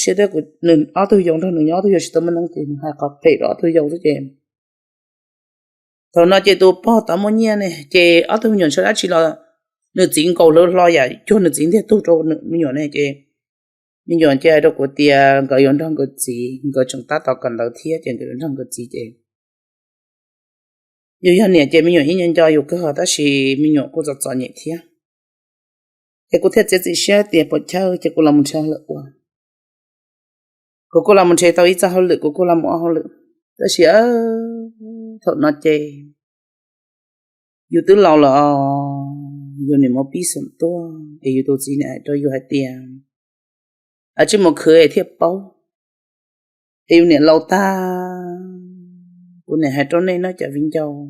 siab thiab, nws ob tug yau nrog nws nyob, ob tug yau tsis tau muaj neej ces nws hais qhov phem rau ob tug yau xwb ces thaum no ces tus pog tod muaj nyiaj ne ces ob tug me nyuam ntshaw dab tsi los nws txiv nkaus hlawv hlo yam cuag nws txiv ntiag tug rau me nyuam ne ces me nyuam ces hais rau kuv tias nkawd yuav nrog nkawd txiv, nkawd tseem tab tom kawm ntawv thiab ces nkawd yuav nrog nkawd txiv ces yus yog niam ces me nyuam yeej nco nco yus kawg tab sis me nyuam kuj txom txom nyem thiab. Ces kuv thiaj txiav txim siab tias puas chawj ces kuv los mus nrhiav hauj lwm ua. Kuv kuj los mus nrhiav tau ib txoj hauj lwm, kuv kuj los mus ua hauj lwm. Tab sis thaum no ces yus twb laus lawm os, yus niam mus pib xeem tuaj es yus tus txiv niam hais rau yus hais tias, a, tsis mus khwv es thiaj paub. Es yus niam laus tag, kuv niam hais rau nej no cov viv ncaus,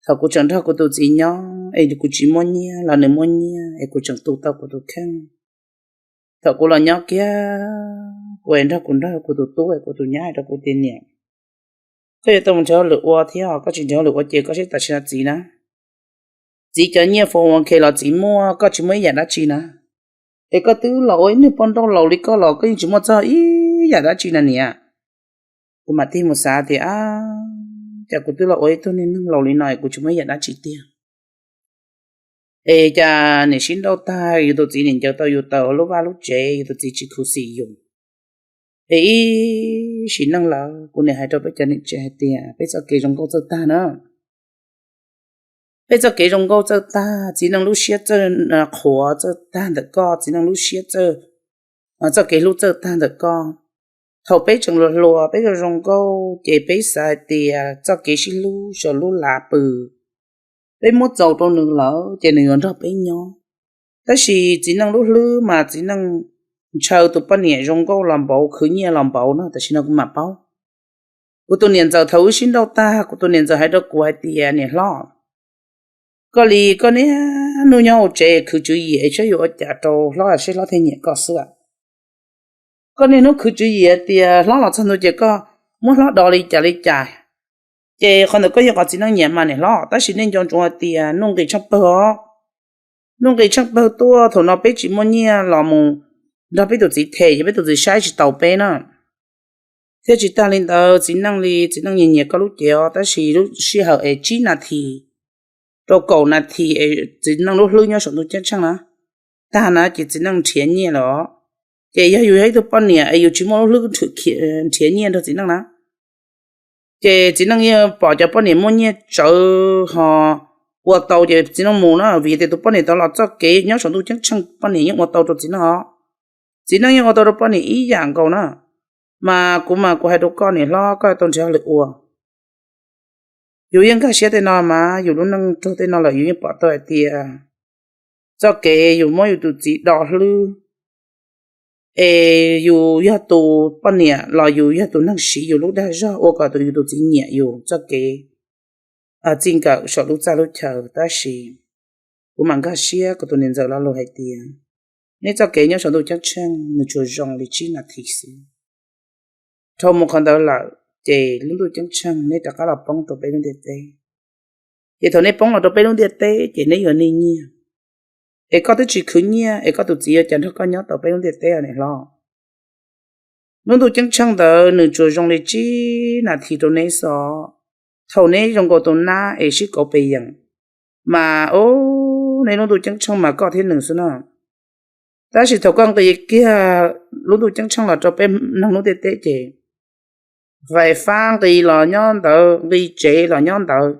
thaum kuv tseem nrog kuv tus txiv nyob es kuv tsis muaj nyiaj los nws muaj nyiaj es kuv tseem tu tau kuv tus kheej. Thaum kuv los nyob kiag kuv es nrog kuv nrog kuv tus tub es kuv tus nyab hais rau kuv tias, Niam, koj yuav tau mus nrhiav hauj lwm ua thiab, koj tsis nrhiav hauj lwm ua ces koj sib tam sim no txiv na. Txiv cov nyiaj four one k los txiv muaj, koj tsis muaj ib yam dab tsi na. Es koj twb los ua ib niag poj nrauj laus li koj los koj yeej tsis muaj txog ib yam dab tsi na niam. Kuv mam tig mus xav tias, Cas kuv twb los ua ib tug niag neeg laus li no es kuv tsis muaj ib yam dab tsi tiag? Es cas niam sib nrauj tag, yus tus txiv niam ncaws tau yus tawm lub vaj lub tsev, yus tus txiv tsis khuv xim yus. Es ib sim neej lawm kuv niam hais rau peb cov niam tsev hais tias, Peb txoj kev zoo nkauj txawj tag na. Peb txoj kev zoo nkauj txawj tag, txiv neej lub siab txawj qhuav txawj tag ntawm koj, txiv neej lub siab txawj, txoj kev hlub txawj tag ntawm koj. Thaum peb tseem hluas hluas peb zoo zoo nkauj ces peb xav hais tias txoj kev sib hlub saum lub lav pw, peb muab txaus rau nws lawm ces nws yuav nrog peb nyob. Tab sis txiv neej lub hlwb mas txiv neej ntshaw tus poj niam zoo nkauj los npaum, khwv nyiaj los npaum no, tam sim no kuv mam paub. Kuv tus niam ntxawm thaum wb sib nrauj tag, kuv tus niam ntxawm hais rau kuv hais tias, Niam hlob, koj li koj niaj hnub nyob hauv tsev khwv tswv yim es saib yuav ua cas rau hlob seb hlob thiaj nyiam koj xwb. Koj niaj hnub khwv tswv yim hais tias hlob los txog ntua ces koj muab hlob do li cas li cas, ces qhov ntawd koj yog qhov txiv neej nyiam mas niam hlob. Tab sis nej nco ntsoov hais tias nuj nqis tsheej pawg os, nuj nqis tsheej pawg tuaj, thaum no peb tsis muaj nyiaj los mus nrog peb tus txiv them ces peb tus txiv saib tsis taus peb na. Thiab tsis tag li ntawd, txiv neej li txiv neej nyiam nyiam koj lub cev os, tab sis lub sij hawm es tsib nas this rau kaum nas this es txiv neej lub hlwb nyob saum ntuj ceeb tsheej na, tag na ces txiv neej nrhiav nyiaj lawm. Ces yog yus yog ib tug poj niam es yus tsis muaj lub hlwb nrhiav nyiaj nrog txiv neej na, ces txiv neej yeej pom cov poj niam muaj nyiaj tsawv ho ua tau ces txiv neej mus na, vim tias tus poj niam tau los txoj kev nyob saum ntuj ceeb tsheej poj niam yeej ua tau rau txiv neej os. Txiv neej yeej ua tau rau poj niam ib yam nkaus na. Mas kuv mas kuv hais rau koj niam hlob, koj tau nrhiav hauj lwm ua. Yus yeej nkag siab tej no mas yus lub neej raug tej no lawm yus yeej pom tau hais tias txoj kev yus muab yus tus txiv do hlwb, es yus yog tus poj niam los yus yog tus neeg siv yus lub dag zog ua kom tus yus tus txiv nyiam yus txoj kev txij nkawm saum lub txaj lub chaw. Tab sis kuv mam nkag siab kuv tus niam ntxawm lo lus hais tias, neb txoj kev nyob saum ntuj ceeb tsheej nws tsuas zoo li tsib nas this xwb. Dhau mus qhov ntawd lawm ces lub ntuj ceeb tsheej neb rov qab los poob rau peb lub ntiaj teb. Ces thaum neb poob los rau peb lub ntiaj teb ces neb yuav nij nyiaj, es koj twb tsis khwv nyiaj es koj tus txiv yuav cas nrog koj nyob tau peb lub ntiaj teb os niam hlob? Lub ntuj ceeb tsheej ntawd nws tsuas zoo li tsib nas this rau neb xwb. Thaum neb zoo nkaus tus nab es sib kauv pes yees, mas ub, neb lub ntuj ceeb tsheej mas koj thiab nws xwb na. Tab sis thaum koj nqis kiag lub ntuj ceeb tsheej los rau peb neeg lub ntiaj teb ces fais fab nqis los nyob ntawd, nqis tsev los nyob ntawd,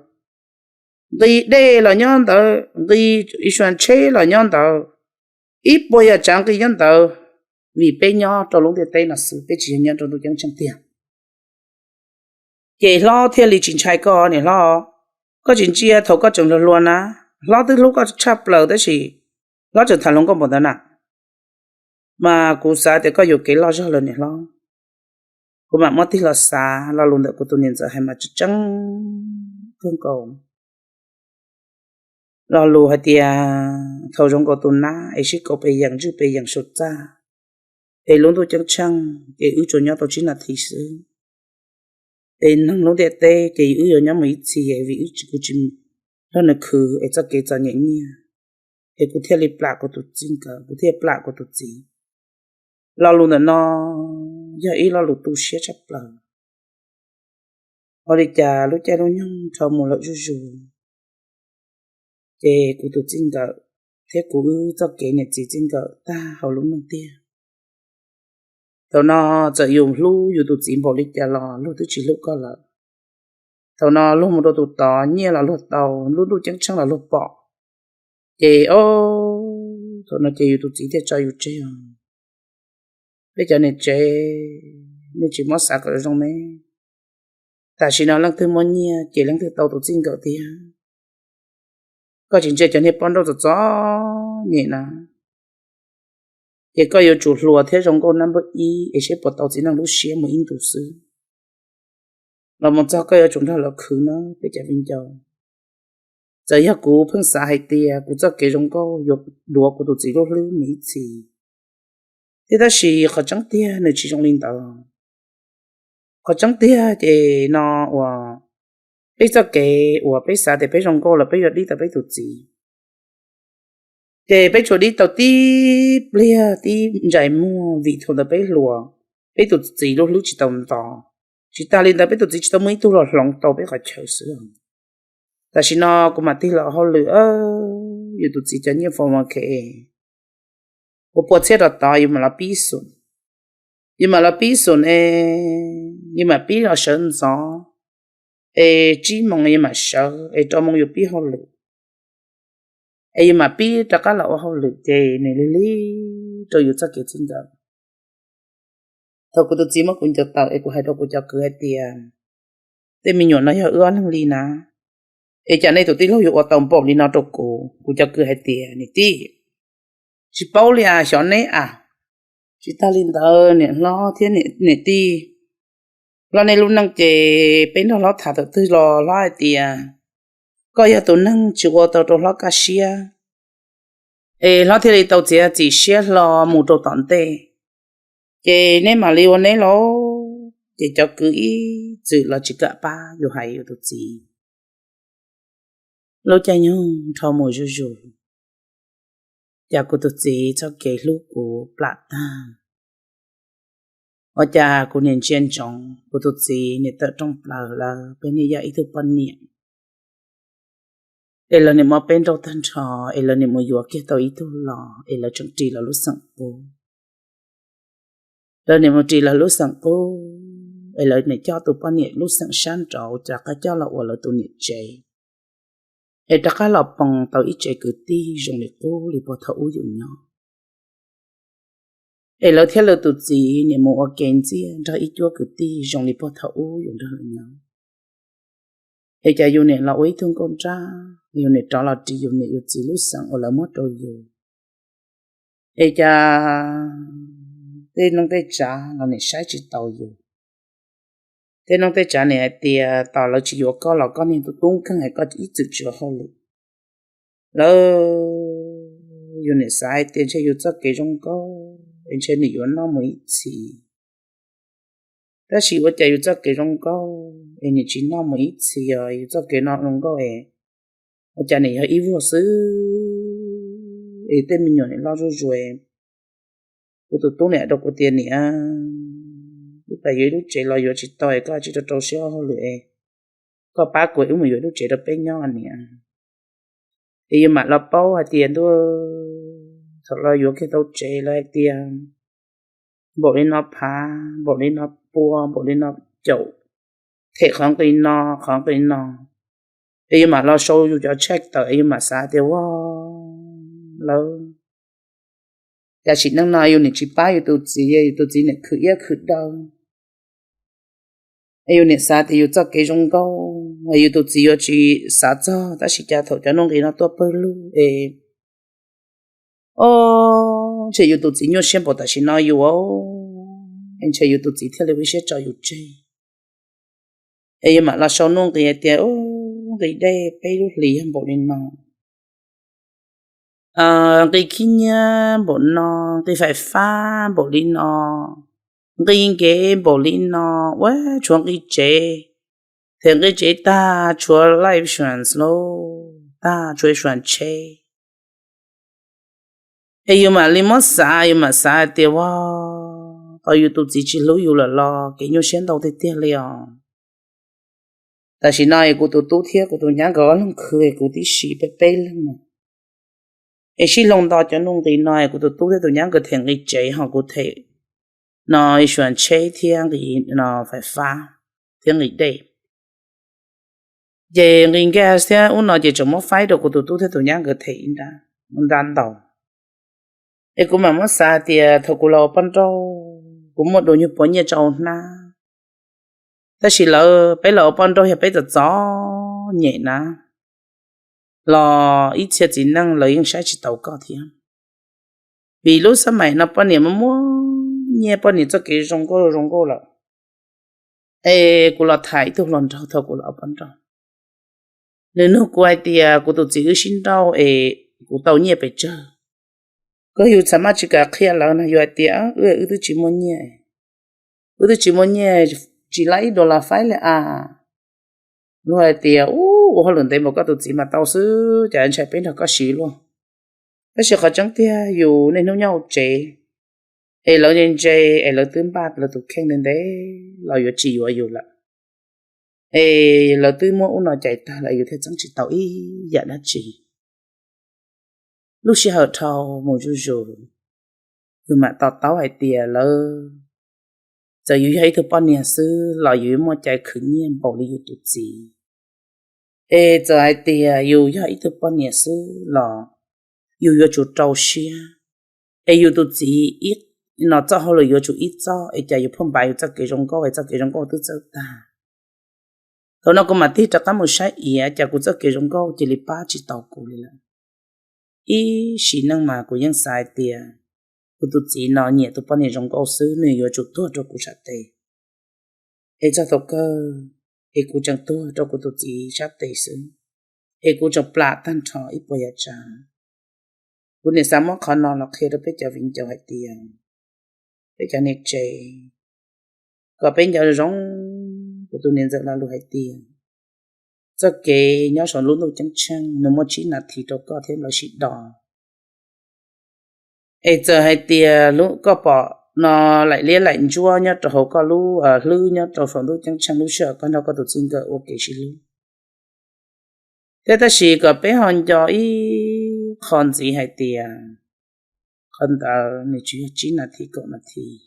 nqis dej los nyob ntawd, nqis ib suas tsheb los nyob ntawd, ib puas yam tsav nqis nyob ntawd, vim peb nyob rau lub ntiaj teb no xwb, peb tsis yog nyob rau ntuj ceeb tsheej tiag. Ces hlob thiaj li tsis ntshai koj niam hlob. Koj tsis ntsia thaum koj tseem hluas hluas na, hlob twb hlub koj tshaj plaws tab sis hlob tseem tham hluas nkauj npaum ntawd na. Mas kuv xav tias koj yuam kev loj zog lawm niam hlob. Kuv mam muab tig los xav lo lus ntawm kuv tus niam ntxawm hais mas tseeb tseeb kawg nkaus. Lo lus hais tias thaum zoo nkaus tus nab es sib kauv pes yees ntswj pes yees saum txaj, es lub ntuj ceeb tsheej ces wb tsuas nyob tau tsib nas this xwb. Es neeg lub ntiaj teb ces wb yuav nyob mus ib txhis vim wb tsis, kuv tsis nrog nws khwv es txoj kev txom nyem nyiaj, es kuv thiaj li plam kuv tus txij nkawm, kuv thiaj plam kuv tus txiv. Lo lus ntawm no yog ib lo lus tu siab tshaj plaws. Ua li cas lub caij lub nyoog dhau mus lawm zuj zus, ces kuv tus txij nkawm thiab kuv wb txoj kev niam txiv txij nkawm tag hauv lub neej tiag. Thaum no txawm yus hlub yus tus txiv npaum li cas los luag twb tsis hlub koj lawm. Thaum no luag mus rau tus tod, nyiaj los luag tau, lub ntuj ceeb tsheej los luag pom, ces o, thaum no ces yus tus txiv thiaj tso yus tseg os. Peb cov niam tsev, nej tsis muab xav kom zoo ne. Tam sim no leej twg muaj nyiaj ces leej twg tau tus txij nkawm tiag. Koj tsis ntsia cov niag poj nrauj txom txom nyem na, ces koj yuav tsum hluas thiab zoo nkauj nab npawb ib es seb puas tau txiv neej lub siab mus ib ntus xwb. Los mus txog koj yuav tsum nrog lawv khwv na peb cov viv ncaus. Txawm yog kuv pheej xav hais tias kuv txoj kev zoo nkauj yuav duav kuv tus txiv lub hlwb mus ib txhis, Thiab tab sis qhov tseeb tiag nws tsis zoo li ntawd. Qhov tseeb tiag ces no uas peb txoj kev uas peb xav tias peb zoo nkauj los peb yuav dib tau peb tus txiv. Ces peb tsuas dib tau tib pliag tib ntsais muag vim thaum ntawd peb hluas, peb tus txiv lub hlwb tsis tau nto. Tsis tas li ntawd peb tus txiv tsis tau muaj ib tug los hloov tau peb qhov chaw xwb. Tam sim no kuv mam tig los hauj lwm, yus tus txiv cov nyiaj four one k uas pua txhiab rau tod yus mam los pib xum. Yus mam los pib xum es yus mam pib los sawv ntxov, es tsib moos yus mam sawv es rau moos yus pib hauj lwm, es yus mam pib rov qab los ua hauj lwm ces nws lig lig rau yus txoj kev txij nkawm. Thaum kuv tus txiv muab kuv ncaws tawm es kuv hais rau kuv cov kwv hais tias, tej me nyuam no yog wb ob leeg li na, es cas nej tus tij laug yuav ua tau npaum li no rau kuv? Kuv cov kwv hais tias, niam tij, tsis paub li as, xyov neb as. Tsis tas li ntawd niam hlob thiab niam tij, hlob nej lub neej ces peb nrog hlob tham thaum twg los hlob hais tias koj yog tus neeg tsis ua tau rau hlob kaj siab, es hlob thiaj li tau txiav txim siab hlo mus rau tom ntej. Ces neb mam li ua neb lauj. Ces cov kwv ib txwm los tsis kam pab yus hais yus tus txiv. Lub caij nyoog nrho mus zuj zus, cas kuv tus txiv txoj kev hlub kuv plam tag. Ua cas kuv niam ntsia ntsoov kuv tus txiv niam tawm rooj plaws lawm, peb niam yog ib tug poj niam, es lawv niam muab peb nrauj tag nrho, es lawv niam mus yuav kiag tau ib tug los, es lawv tseem ris lawv lub xeem qub. Lawv niam mus ris lawv lub xeem qub, es lawv niam coj tus poj niam lub xeem sab nraud rov qab coj los ua lawv tus niam tsev, es rov qab los poo tau ib tsev kwv tij zoo li qub li puag thaum ub yus nyob. Es lawv thiab lawv tus txiv niam mus ua ke ntxiaj nrog ib cuab kwv tij zoo li puag thaum ub yus nrog lawv nyob. Es cas yus niam los ua ib tug nkauj nraj, yus niam rov los ris yus niam yus txiv lub xeem uas lawv muab rau yus. Es cas tej neeg tej tsav los niam saib tsis taus yus. Tej neeg tej tsav niam hais tias tos lawv tsis yuav koj los koj niag tub tub nkeeg es koj ib txwm tsis ua hauj lwm. Lawv, yus niam xav hais tias ntshe yus txoj kev zoo nkauj es ntshe nws yuav noj mus ib txhis. Tab sis ua cas yus txoj kev zoo nkauj es nws tsis noj mus ib txhis os, yus txoj kev no zoo nkauj es ua cas nws yog ib vuag xwb. Es tej me nyuam niam loj zuj zus, kuv tus tub niam rau kuv tias niam, wb pais yuav ib lub tsev los yuav tsis tau es koj tsis rau rau siab ua hauj lwm es koj pab kuv wb mus yuav ib lub tsev rau peb nyob niam. Es yus mam los paub hais tias ntuj, thaum los yuav kiag tau tsev lawv hais tias npaum li no phav, npaum li no pua, npaum li no caum, them qhov nqi no, qhov nqi no. Es yus mam los sau yus cov check tawm es yus mam xav tias ua lawv, tam sim neej no yus niam tsis pab yus tus txiv, yus tus txiv niam khwv iab khwv daw. Es yus niam xav tias yus txoj kev zoo nkauj es yus tus txiv yuav tsis xav txog, tab sis cas thaum cov nuj nqis no tuaj pawg lug es, o, ntshe yus tus txiv nyuaj siab npaum tam sim no yus, es ntshe yus tus txiv thiaj li ua ib siab tso yus tseg. Es yus mam los sau nuj nqis hais tias nqi dej peb lub hlis yog npaum li no, nqi khib nyiab npaum no, nqi fais fab npaum li no, nqi nkev npaum li no, ua tshuav nqi tsev, them nqi tsev tag tshuav life insurance lauj, tag tshuav insurance tsheb. Es yus mam li muab xav, yus mam xav hais tias ua, tau yus tus txiv tsis hlub yus lawm los kev nyuaj siab ntau tiag tiag li os. Tam sim no es kuv tus tub thiab kuv tus nyab nkawd ob leeg khwv es kuv tib si peb peb leeg no. Es sib hloov nto cov nuj nqis no es kuv tus tub thiab tus nyab nkawd them nqi tsev ho kuv them no insurance tsheb thiab nqi no fais fab thiab nqi dej. Ces nqi gas thiab ub no ces tseem muab faib rau kuv tus tub thiab tus nyab nkawd them ib nrab ntau. Es kuv mam muab xav tias thaum kuv los ua poj nrauj kuv muaj dua nyuag puav nyiaj tso ua hnab, tab sis lawv peb los ua poj nrauj yog peb txom txom nyem na, los ib txhia txiv neej lawv yeej saib tsis taus koj thiab. Vim lub xab maim no poj niam muaj muaj nyiaj, poj niam txoj kev zoo nkauj zoo nkauj lawm. Es kuv los tham ib tug hluas nraug thaum kuv los ua poj nrauj, nws nug kuv hais tias kuv tus txiv wb sib nrauj es kuv tau nyiaj pes tsawg. Koj yug txhaj maj tsis kam qhia lawv no, yug hais tias, Wb, wb twb tsis muaj nyiaj, wb twb tsis muaj nyiaj, tsis lab ib dollar faib li as. Luag hais tias, Ub, ua hauj lwm ntev npaum koj tus txiv mas tau xwb, cas ntshai peb nrog koj siv luag. Tab sis qhov tseeb tiag yus niaj hnub nyob hauv tsev, es lawv ntse ntse, es lawv twb npaj lawv tus kheej ntev ntev los yuav tsis yuav yus lawm. Es lawv twb muab ub no cais tag lawm, yus thiaj txeeb tsis tau ib yam dab tsi. Lub sij hawm dhau mus zuj zus, yus mam to taub hais tias lawv, txawm yus yog ib tug poj niam xwb los yus yuav muaj cai khwv nyiaj npaum li yus tus txiv. Es txawm hais tias yus yog ib tug poj niam xwb los yus yuav tsum rau siab, es yus tus txiv ib no txoj hauj lwm yuav tsum ib txoj, es cas yus pheej npav yus txoj kev zoo nkauj, es txoj kev zoo nkauj twb txawj tag. Thaum no kuv mam tig rov qab mus saib iav, cas kuv txoj kev zoo nkauj cia li pab tsis tau kuv li lawm. Ib sim neej mas kuv yeej xav hais tias kuv tus txiv no nyiam tus poj niam zoo nkauj xwb, nws yuav tsum tuag rau kuv sab tes. Es txog thaum kawg, es kuv tseem tuag rau kuv tus txiv sab tes xwb, es kuv tseem plam tag nrho ib puas yam tsav. Kuv niam xav muab qhov no los qhia rau peb cov viv ncaus hais tias, peb cov niam tsev, kom peb nco zoo, kuv tus niam ntxawm lo lus hais tias, txoj kev nyob saum lub ntuj ceeb tsheej nws muaj tsib nas this rau koj thiab lawv sib do. Es txawm hais tias koj pom no laim liab laim ntsuab nyob rau hauv koj lub hlwb nyob rau saum ntuj ceeb tsheej lub sij hawm koj nrog koj tus txij nkawm ua kev sib hlub, thiab tab sis kom peb ho nco ib qho ntxiv hais tias, qhov ntawd nws tsuas yog tsib nas this kaum nas this.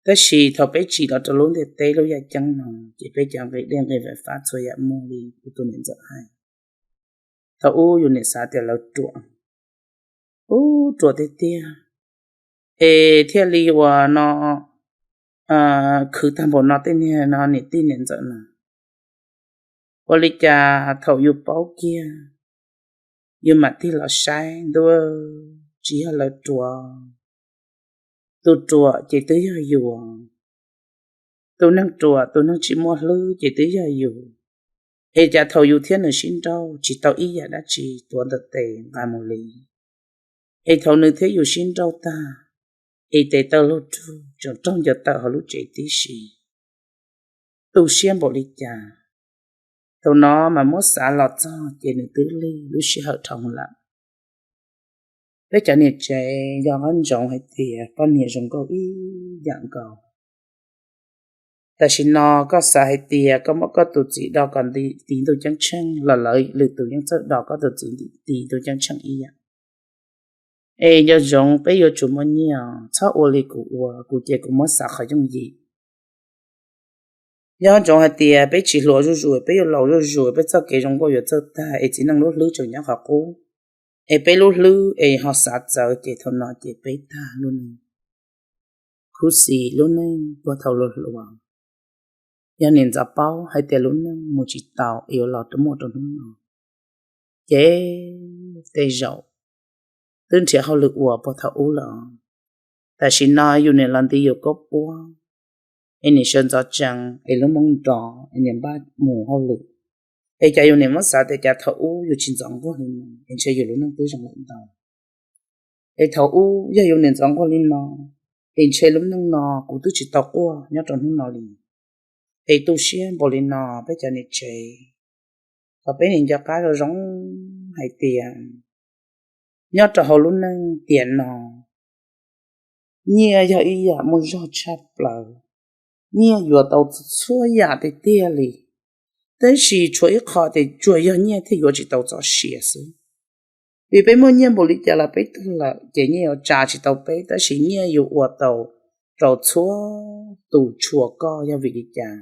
Tab sis thaum peb tsim los rau lub ntiaj teb lub yaj ceeb no, ces peb cov nqi dej nqi vam fab txhua yam muaj li kuv tus niam ntxawm hais. Thaum ub yus niam xav tias lawv ruam, ub, ruam tiag tiag, es thiaj li uas no khwv tag npaum no tej niag no niam tij niam ntxawm no. Ua li cas thaum yus paub kiag, yus mam tig los saib ntuj, tsis yog lawv ruam, tus ruam ces twb yog yus. Tus neeg ruam, tus neeg tsis muaj hlwb ces twb yog yus. Es cas thaum yus thiab nws sib nrauj tsis tau ib yam dab tsi tuav ntawm tes nqa mus li. Es thaum nws thiab yus sib nrauj tag, es tes taw luag rug tseem raug ncaws tawm hauv lub tsev tib si. Tu siab npaum li cas. Thaum no mas muab xav los txog ces nws twb lig lub sij hawm dhau lawm. Peb cov niam tsev, yog qhov ntsoov hais tias poj niam zoo nkauj ib yam nkaus, tam sim no koj xav hais tias koj muab koj tus txiv do kom nti- tiv ntuj ceeb tsheej los lawv lwm tus yeej txawj do koj tus txiv nti- tiv ntuj ceeb tsheej ib yam. Es nco ntsoov peb yuav tsum muaj nyiaj, txhob ua li kuv ua, kuv ces kuv muab xav qhov yooj yim. Nco ntsoov hais tias peb tsis hluas zuj zus, peb yuav laus zuj zus, peb txoj kev zoo nkauj yuav txawj tag, es txiv neej lub hlwb tseem nyob qhov qub, es peb lub hlwb es ho xav txawv ces thaum no ces peb tag lub neej. Khuv xim lub neej puag thaum hluas hluas, yog niam ntxov paub hais tias lub neej mus tsis tau es yuav los rau muaj rau hnub no, ces tej zaum twb nrhiav hauj lwm ua puag thaum ub lawm. Tam sim no yus niam los nti yus kaub puab, es niam sawv ntxov tsees es lub moob nrov es niam npaj mus hauj lwm, es cas yus niam muab xav tias cas thaum ub yus tsis ntxov nquag li no es ntshe yus lub neej twb zoo lawm ntau. Es thaum ub yog yus niam ntxov nquag li no, es ntshe lub neej no kuv twb tsis tau quaj nyob rau hnub no li. Es tu siab npaum li no peb cov niam tsev, kom peb nim nco qab zoo zoo hais tias nyob rau hauv lub neej tiam no, nyiaj yog ib yam muaj zog tshaj plaws, nyiaj yuav tau txhua yam tiag tiag li. Tab sis tshuav ib qho tias tsuas yog nyiaj thiaj yuav tsis tau txoj sia xwb. Vim peb muaj nyiaj npaum li cas los peb tuag lawm ces nyiaj yuav tsa tsis tau peb, tab sis nyiaj yuav ua tau rau txhua tus tshua koj. Yog vim li cas?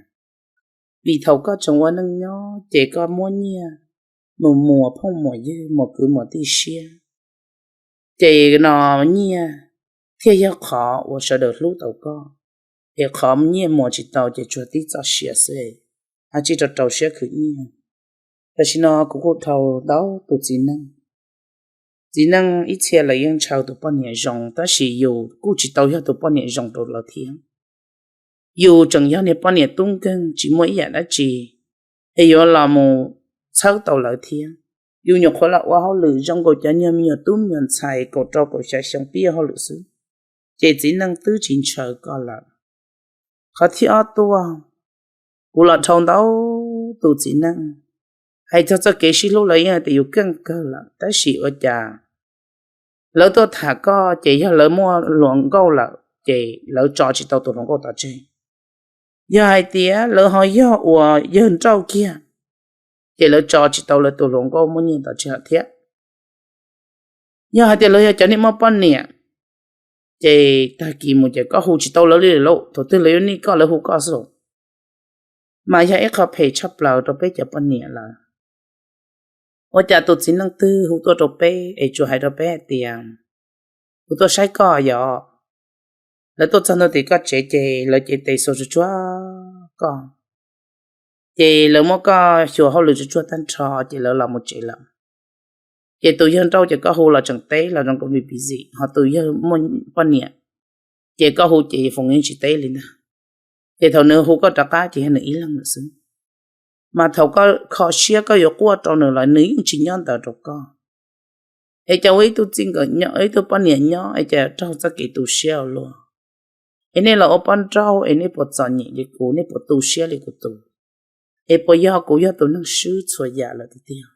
Vim thaum koj tseem ua neej nyob ces koj muab nyiaj mus muas phooj muas ywg, muas kwv muas tij siab, ces no nyiaj thiaj yog qhov uas sawv daws hlub tau koj. Es qhov nyiaj muas tsis tau ces tsuas tib txoj sia xwb, ha tsis rau rau siab khwv nyiaj. Tam sim no kuv kuj dhau ntau tus txiv neej. Txiv neej ib txhia lawv yeej ntshaw tus poj niam zoo, tab sis yus kuj tsis tau yog tus poj niam zoo rau lawv thiab. Yus tseem yog niag poj niam tub nkeeg tsis muaj ib yam dab tsi, es yuav los mus txhawb tau lawv thiab. yus nyuam qhuav los ua hauj lwm zoo nkaus cov nyuag me nyuam tub me nyuam ntxhais kaum rau kaum xya xyoo pib ua hauj lwm xwb, ces txiv neej twb tsis ntshaw koj lawm. Qhov thib ob tuaj, kuv los dhau ntau tus txiv neej, hais txog txoj kev sib hlub lawv yeej hais tias yus keej kawg lawm, tab sis ua cas lawv tuaj tham koj ces yog lawv muaj hluas nkauj lawm ces lawv tso tsis tau tus hluas nkauj tom tseg. Yog hais tias lawv ho yog uas yawg nrauj kiag, ces lawv tso tsis tau lawv tus hluas nkauj muaj nyiaj tom tseg lawm thiab. Yog hais tias lawv yog cov neeg muaj poj niam, ces tag kis mus ces koj hu tsis tau lawv li lawm, thaum twg lawv yuav nij koj lawv hu koj xwb. Mas yog ib qho phem tshaj plaws rau peb cov poj niam lawm. Ua cas tus txiv neej twg hu tuaj rau peb es tsuas hais rau peb hais tias, kuv tuaj saib koj yom. Lawv tuaj txog ntua tim koj tsev ces lawv cev tes xuas tsuag tsuag koj, ces lawv muab koj xyuas hauj lwm tsuag tsuag tag nrho ces lawv los mus tsev lawm. Ces tus yawg nrauj ces koj hu los tseem teb los zoo nkaus li busy, ho tus yawg muaj poj niam ces koj hu ces foom yeej tsis teb li ntag. Ces thaum nws hu koj rov qab ces yog nws ib leeg lawm xwb. Mas thaum koj kho siab koj yuav quaj rau nws los nws yeej tsis nyob ntawd rau koj. Es cas ua ib tug txij nkawm nyob, ib tug poj niam nyob es cas raug txoj kev tu siab ua luaj? Es nej los ua poj nrauj es nej puas txom nyem li kuv, nej puas tu siab li kuv tus? Es puas yog kuv yog tus neeg swb txhua yam lawm tiag tiag?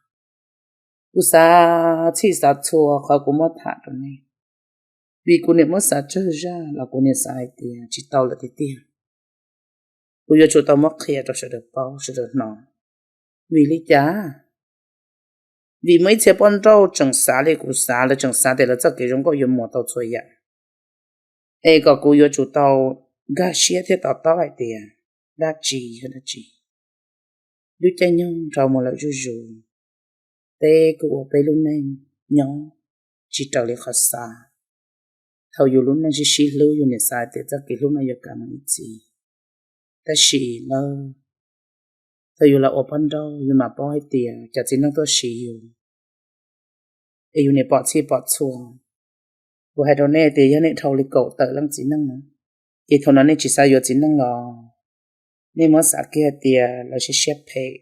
Kuv xav txhij xav txhua qhov kuv muab tham rau nej, vim kuv niam muab xav tsawg zaj los kuv niam xav hais tias tsis tau lawm tiag tiag. Kuv yuav tsum tau muab qhia rau sawv daws paub sawv daws hnov. Vim li cas? Vim muaj ib txhia poj nrauj tseem xav li kuv xav, lawv tseem xav tias lawv txoj kev zoo nkauj yuav muas tau txhua yam. Es kom kuv yuav tsum tau nkag siab thiab to taub hais tias dab tsi yog dab tsi. Lub caij nyoog dhau mus lawm zuj zus, peb kuj ua peb lub neej nyob tsis raws li qhov xav. Thaum yus lub neej sib sib hlub yus niam xav tias txoj kev hlub no yuav kav mus ib txhis, tab sis lawm thaum yus los ua poj nrauj yus mam paub hais tias cov txiv neej tuaj siv yus es yus niam pom txhij pom txhua. Kuv hais rau nej tias yog nej dhau li kaum tawm leej txiv neej no, ces thaum no nej tsis xav yuav txiv neej los, nej muab xav kiag tias lawv siab siab phem.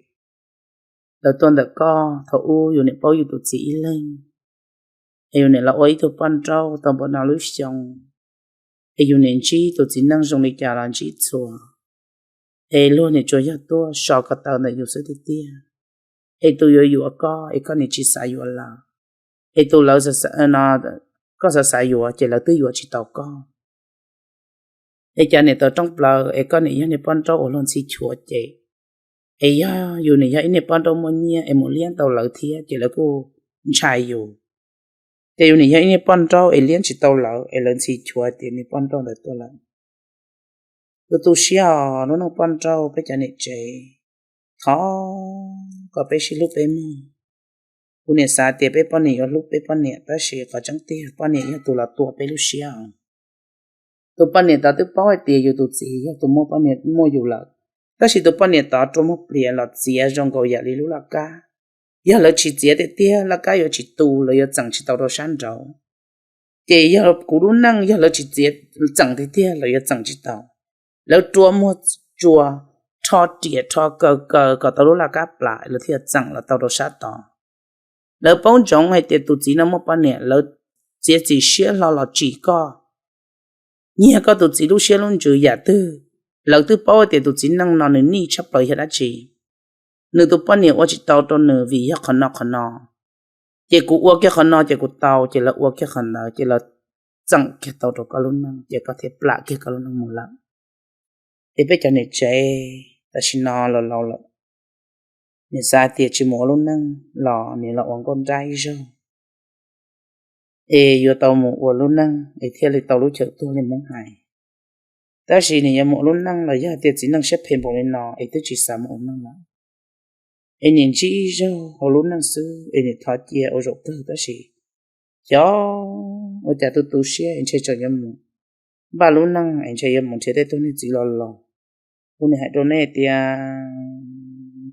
Lawv tuaj ntawm koj thaum ub yus niam paub yus tus txiv ib leeg, es yus niam los ua ib tug poj nrauj tau npaum no lub xyoo, es yus niam ntsib tus txiv neej zoo li cas los ntsib txhua, es luag niam tsuas yog tuaj so ko taw ntawm yus xwb tiag tiag. Es tus yuav yuav koj es koj niam tsis xav yuav lawv, es tus lawv, koj xav xav yuav ces lawv twb yuav tsis tau koj. Es cas niam tawv rooj plaws es koj niam yog niag poj nrauj uas luag ntxhi chua ces, es yog yus niam yog ib niag poj nrauj muaj nyiaj es mus liab tau lawv thiab ces lawv kuj ntshai yus. Ces yus niam yog ib niag poj nrauj es liab tsis tau lawv es lawv ntxhi chua tias niag poj nrauj ntawd tuaj lawm. Tus tu siab os, lub neej poj nrauj peb cov niam tsev, thov kom peb sib hlub peb mog. Kuv niam xav tias peb poj niam yuav hlub peb poj niam, tab sis qhov tseeb tiag poj niam yog tus los tua peb lub siab os. Tus poj niam tod twb paub hais tias yus tus txiv yog tus muaj poj niam muaj yus lawm, tab sis tus poj niam tod rua muag plias los txiav zoo nkaus yam li lub laj kab. Yog lawv tsis txiav tiag tiag laj kab yuav tsis tu, lawv yuav txeem tsis tau rau sab nraud. Ces yog kuv lub neej yog lawv tsis txiav txeem tiag tiag lawv yuav txeem tsis tau. Lawv rua muag tsua, rho riam rho kaw kaw kom tau lub laj kab plam lawv thiaj txeem los tau rau sab tod. Lawv paub ntsoov hais tias tus txiv no muaj poj niam, lawv txiav txim siab hlo los tsim koj, nyiag koj tus txiv lub siab lub ntsws yam twg. Lawv twb paub tias tus txiv neej no nws nij tshaj plaws yog dab tsi. Nws tus poj niam ua tsis tau rau nws vim yog qhov no qhov no, ces kuv ua kiag qhov no ces kuv tau, ces lawv ua kiag qhov ntawd ces lawv txeem kiag tau rau koj lub neej ces koj thiaj plam kiag koj lub neej mus lawm. Es peb cov niam tsev tam sim no los laus lawm, niam xav tias tsis mus ua lub neej los niam los ua nkauj nrab ib zaug, es yuav tau mus ua lub neej es thiaj li tau lub chaw tuag li Hmoob hais. Tab sis niam yuav mus ua lub neej los yog tias txiv neej siab phem npaum li no es twb tsis xav mus ua neej lawm. Es niam ntsib ib zaug hauv lub neej xwb es niam thov cia ua zaum kawg tab sis xyov ua cas tu tu siab es ntshe tseem yuav mus npaj lub neej es ntshe yuav mus nrhiav tej tug niag txiv los laus. Kuv niam hais rau nej tias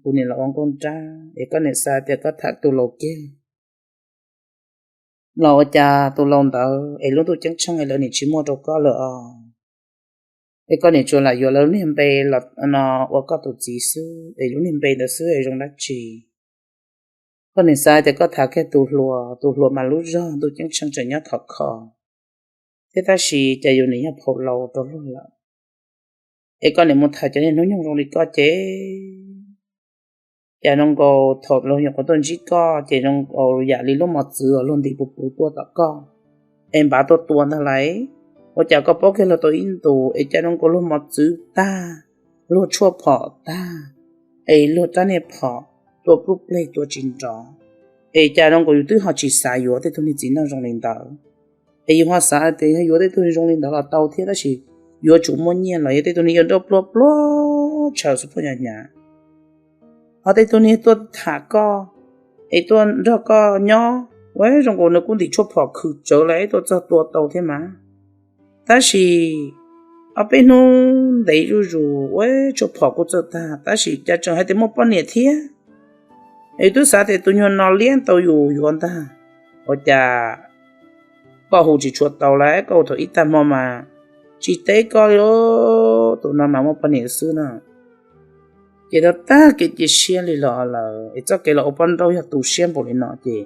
kuv niam los ua nkauj nrab es koj niam xav tias koj tham tus laus kiag los ua cas tus laus ntawd es lub ntuj ceeb tsheej es lawv niam tsis muaj rau koj lawm os. Es koj niam tsuas lam yuav lawv niag npe los no ua koj tus txiv xwb es lub niag npe ntawd xwb es zoo dab tsi? Koj nim xav tias koj tham kiag tus hluas, tus hluas mas lub zog ntuj ceeb tsheej tseem nyob khov kho, thiab tab sis cas yus nim yog phau laus rau luag lawm. Es koj nim mus tham cov niag hnub nyoog zoo li koj ces, cas zoo nkaus thaum luag nyuam qhuav tuaj ntsib koj ces zoo nkaus yam li lub mos txwv uas luag ntim puv puv tuaj tom koj, es npav tuaj tua ntag lauj. Ua cas koj paub kiag luag tau ib ntus es cas zoo nkaus luag mos txwv tag, luag tshuaj phom tag, es luag rab niag phom tua pluj pleg tua tsis nrov, es cas zoo nkaus yus twb ho tsis xav yuav tej tug niag txiv neej zoo li ntawd. Es yus ho xav tias yog yuav tej tug zoo li ntawd los tau thiab, tab sis yuav tsum muaj nyiaj los yog tej tug niag yuav nrauj pluag pluag tshaws xub phuaj hnyav hnyav. Ho tej tug niag tuaj tham koj, es tuaj nrog koj nyob, ua zoo nkaus nws kuj ntim tshuaj phom khwv tsawv lawm tuaj txog tua tau thiab mas. Tab sis ob peb hnub ntev zuj zus ua tshuaj phom kuj txawj tag, tab sis cas tseem hais tias muaj poj niam thiab. Es twb xav tias tus nyuag no liab tau yus yuav ntag, ua cas koj hu tsis tshua tau lawm, koj hu thaum ib tag hmo mas tsis teb koj li. Tus no mas muaj poj niam xwb no. Ces tau tag kev cia siab li los lawm, es txoj kev los ua poj nrauj yog tu siab npaum li no ces,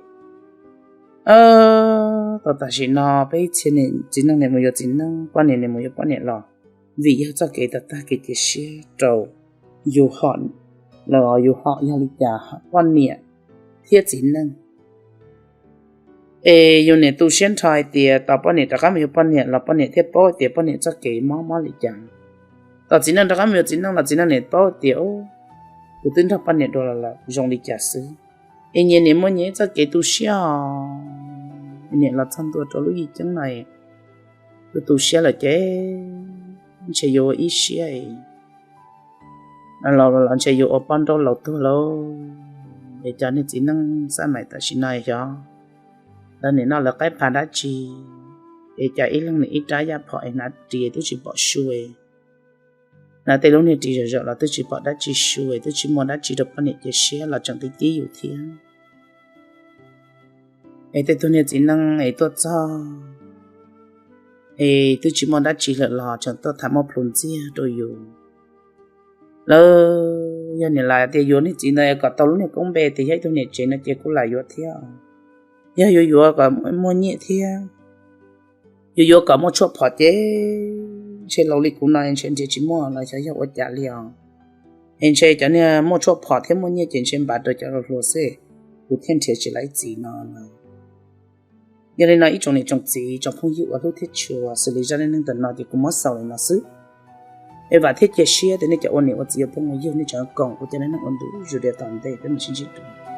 tau tam sim no peb ib txhia txiv neej nim mus yuav txiv neej, poj niam nim mus yuav poj niam los vim yog txoj kev tau tag kev cia siab rau yus hom, los yus hom yog li cas poj niam thiab txiv neej. Es yus nim tu siab nrho hais tias tos poj niam rov qab mus yuav poj niam los poj niam thiaj paub tias poj niam txoj kev mob mob li cas. Tos txiv neej rov qab mus yuav txiv neej los txiv neej nim paub tias kuv twb nrog poj niam dua los lawm zoo li cas xwb. Es nyias nim muaj nyias ib txoj kev tu siab os. Nim los txog ntua rau lub yim ceeb no, tu tu siab lawm ces ntshe yuav ua ib siab, los los ntshe yuav ua poj nrauj laus tuag lauj. Es cov niag txiv neej xab mais tam sim no xyov lawv nim noj lawv qaib phav dab tsi, es cas ib leeg nim ib rab yaj phom es hnav ris twb tsis pom sua, hnav tej lub niag ris zom zaws los twb tsis pom dab tsi sua, twb tsis muaj dab tsi rau poj niam cia siab los tseem tib tib yus thiab. Es tej tug niag txiv neej es tuaj txog es twb tsis muaj dab tsi lawm los tseem tuaj tham muaj plhus ntxiag rau yus. Lawv yog nim lawv tias yuav niag txiv ntawd kom tau lub niag koob npe tias yog ib tug niam tsev no ces kuj lam yuav thiab. Yog yuav yuav kom muaj nyiaj thiab, yuav yuav kom muaj tshuaj phom ces ntshe laus li kuv no ntshe nrhiav tsis muaj los xyov yog ua cas li os. Es ntshe cov niag muaj tshuaj phom thiab muaj nyiaj ces ntshe npav rau cov hluas xwb, kuv thiaj nrhiav tsis laib txiv no. Yog li no ib tsoom niam tsoom txiv tsoom phooj ywg uas hlub thiab tshua, xws li zaj neej neeg ntawm no ces kuv muab xaus li no xwb. Es vam thiab cia siab tias nej cov ua niam ua txiv ua phooj ua ywg nej tseem koom ua cov neej neeg ua ntu zus li tom ntej peb mam sib ntsib dua.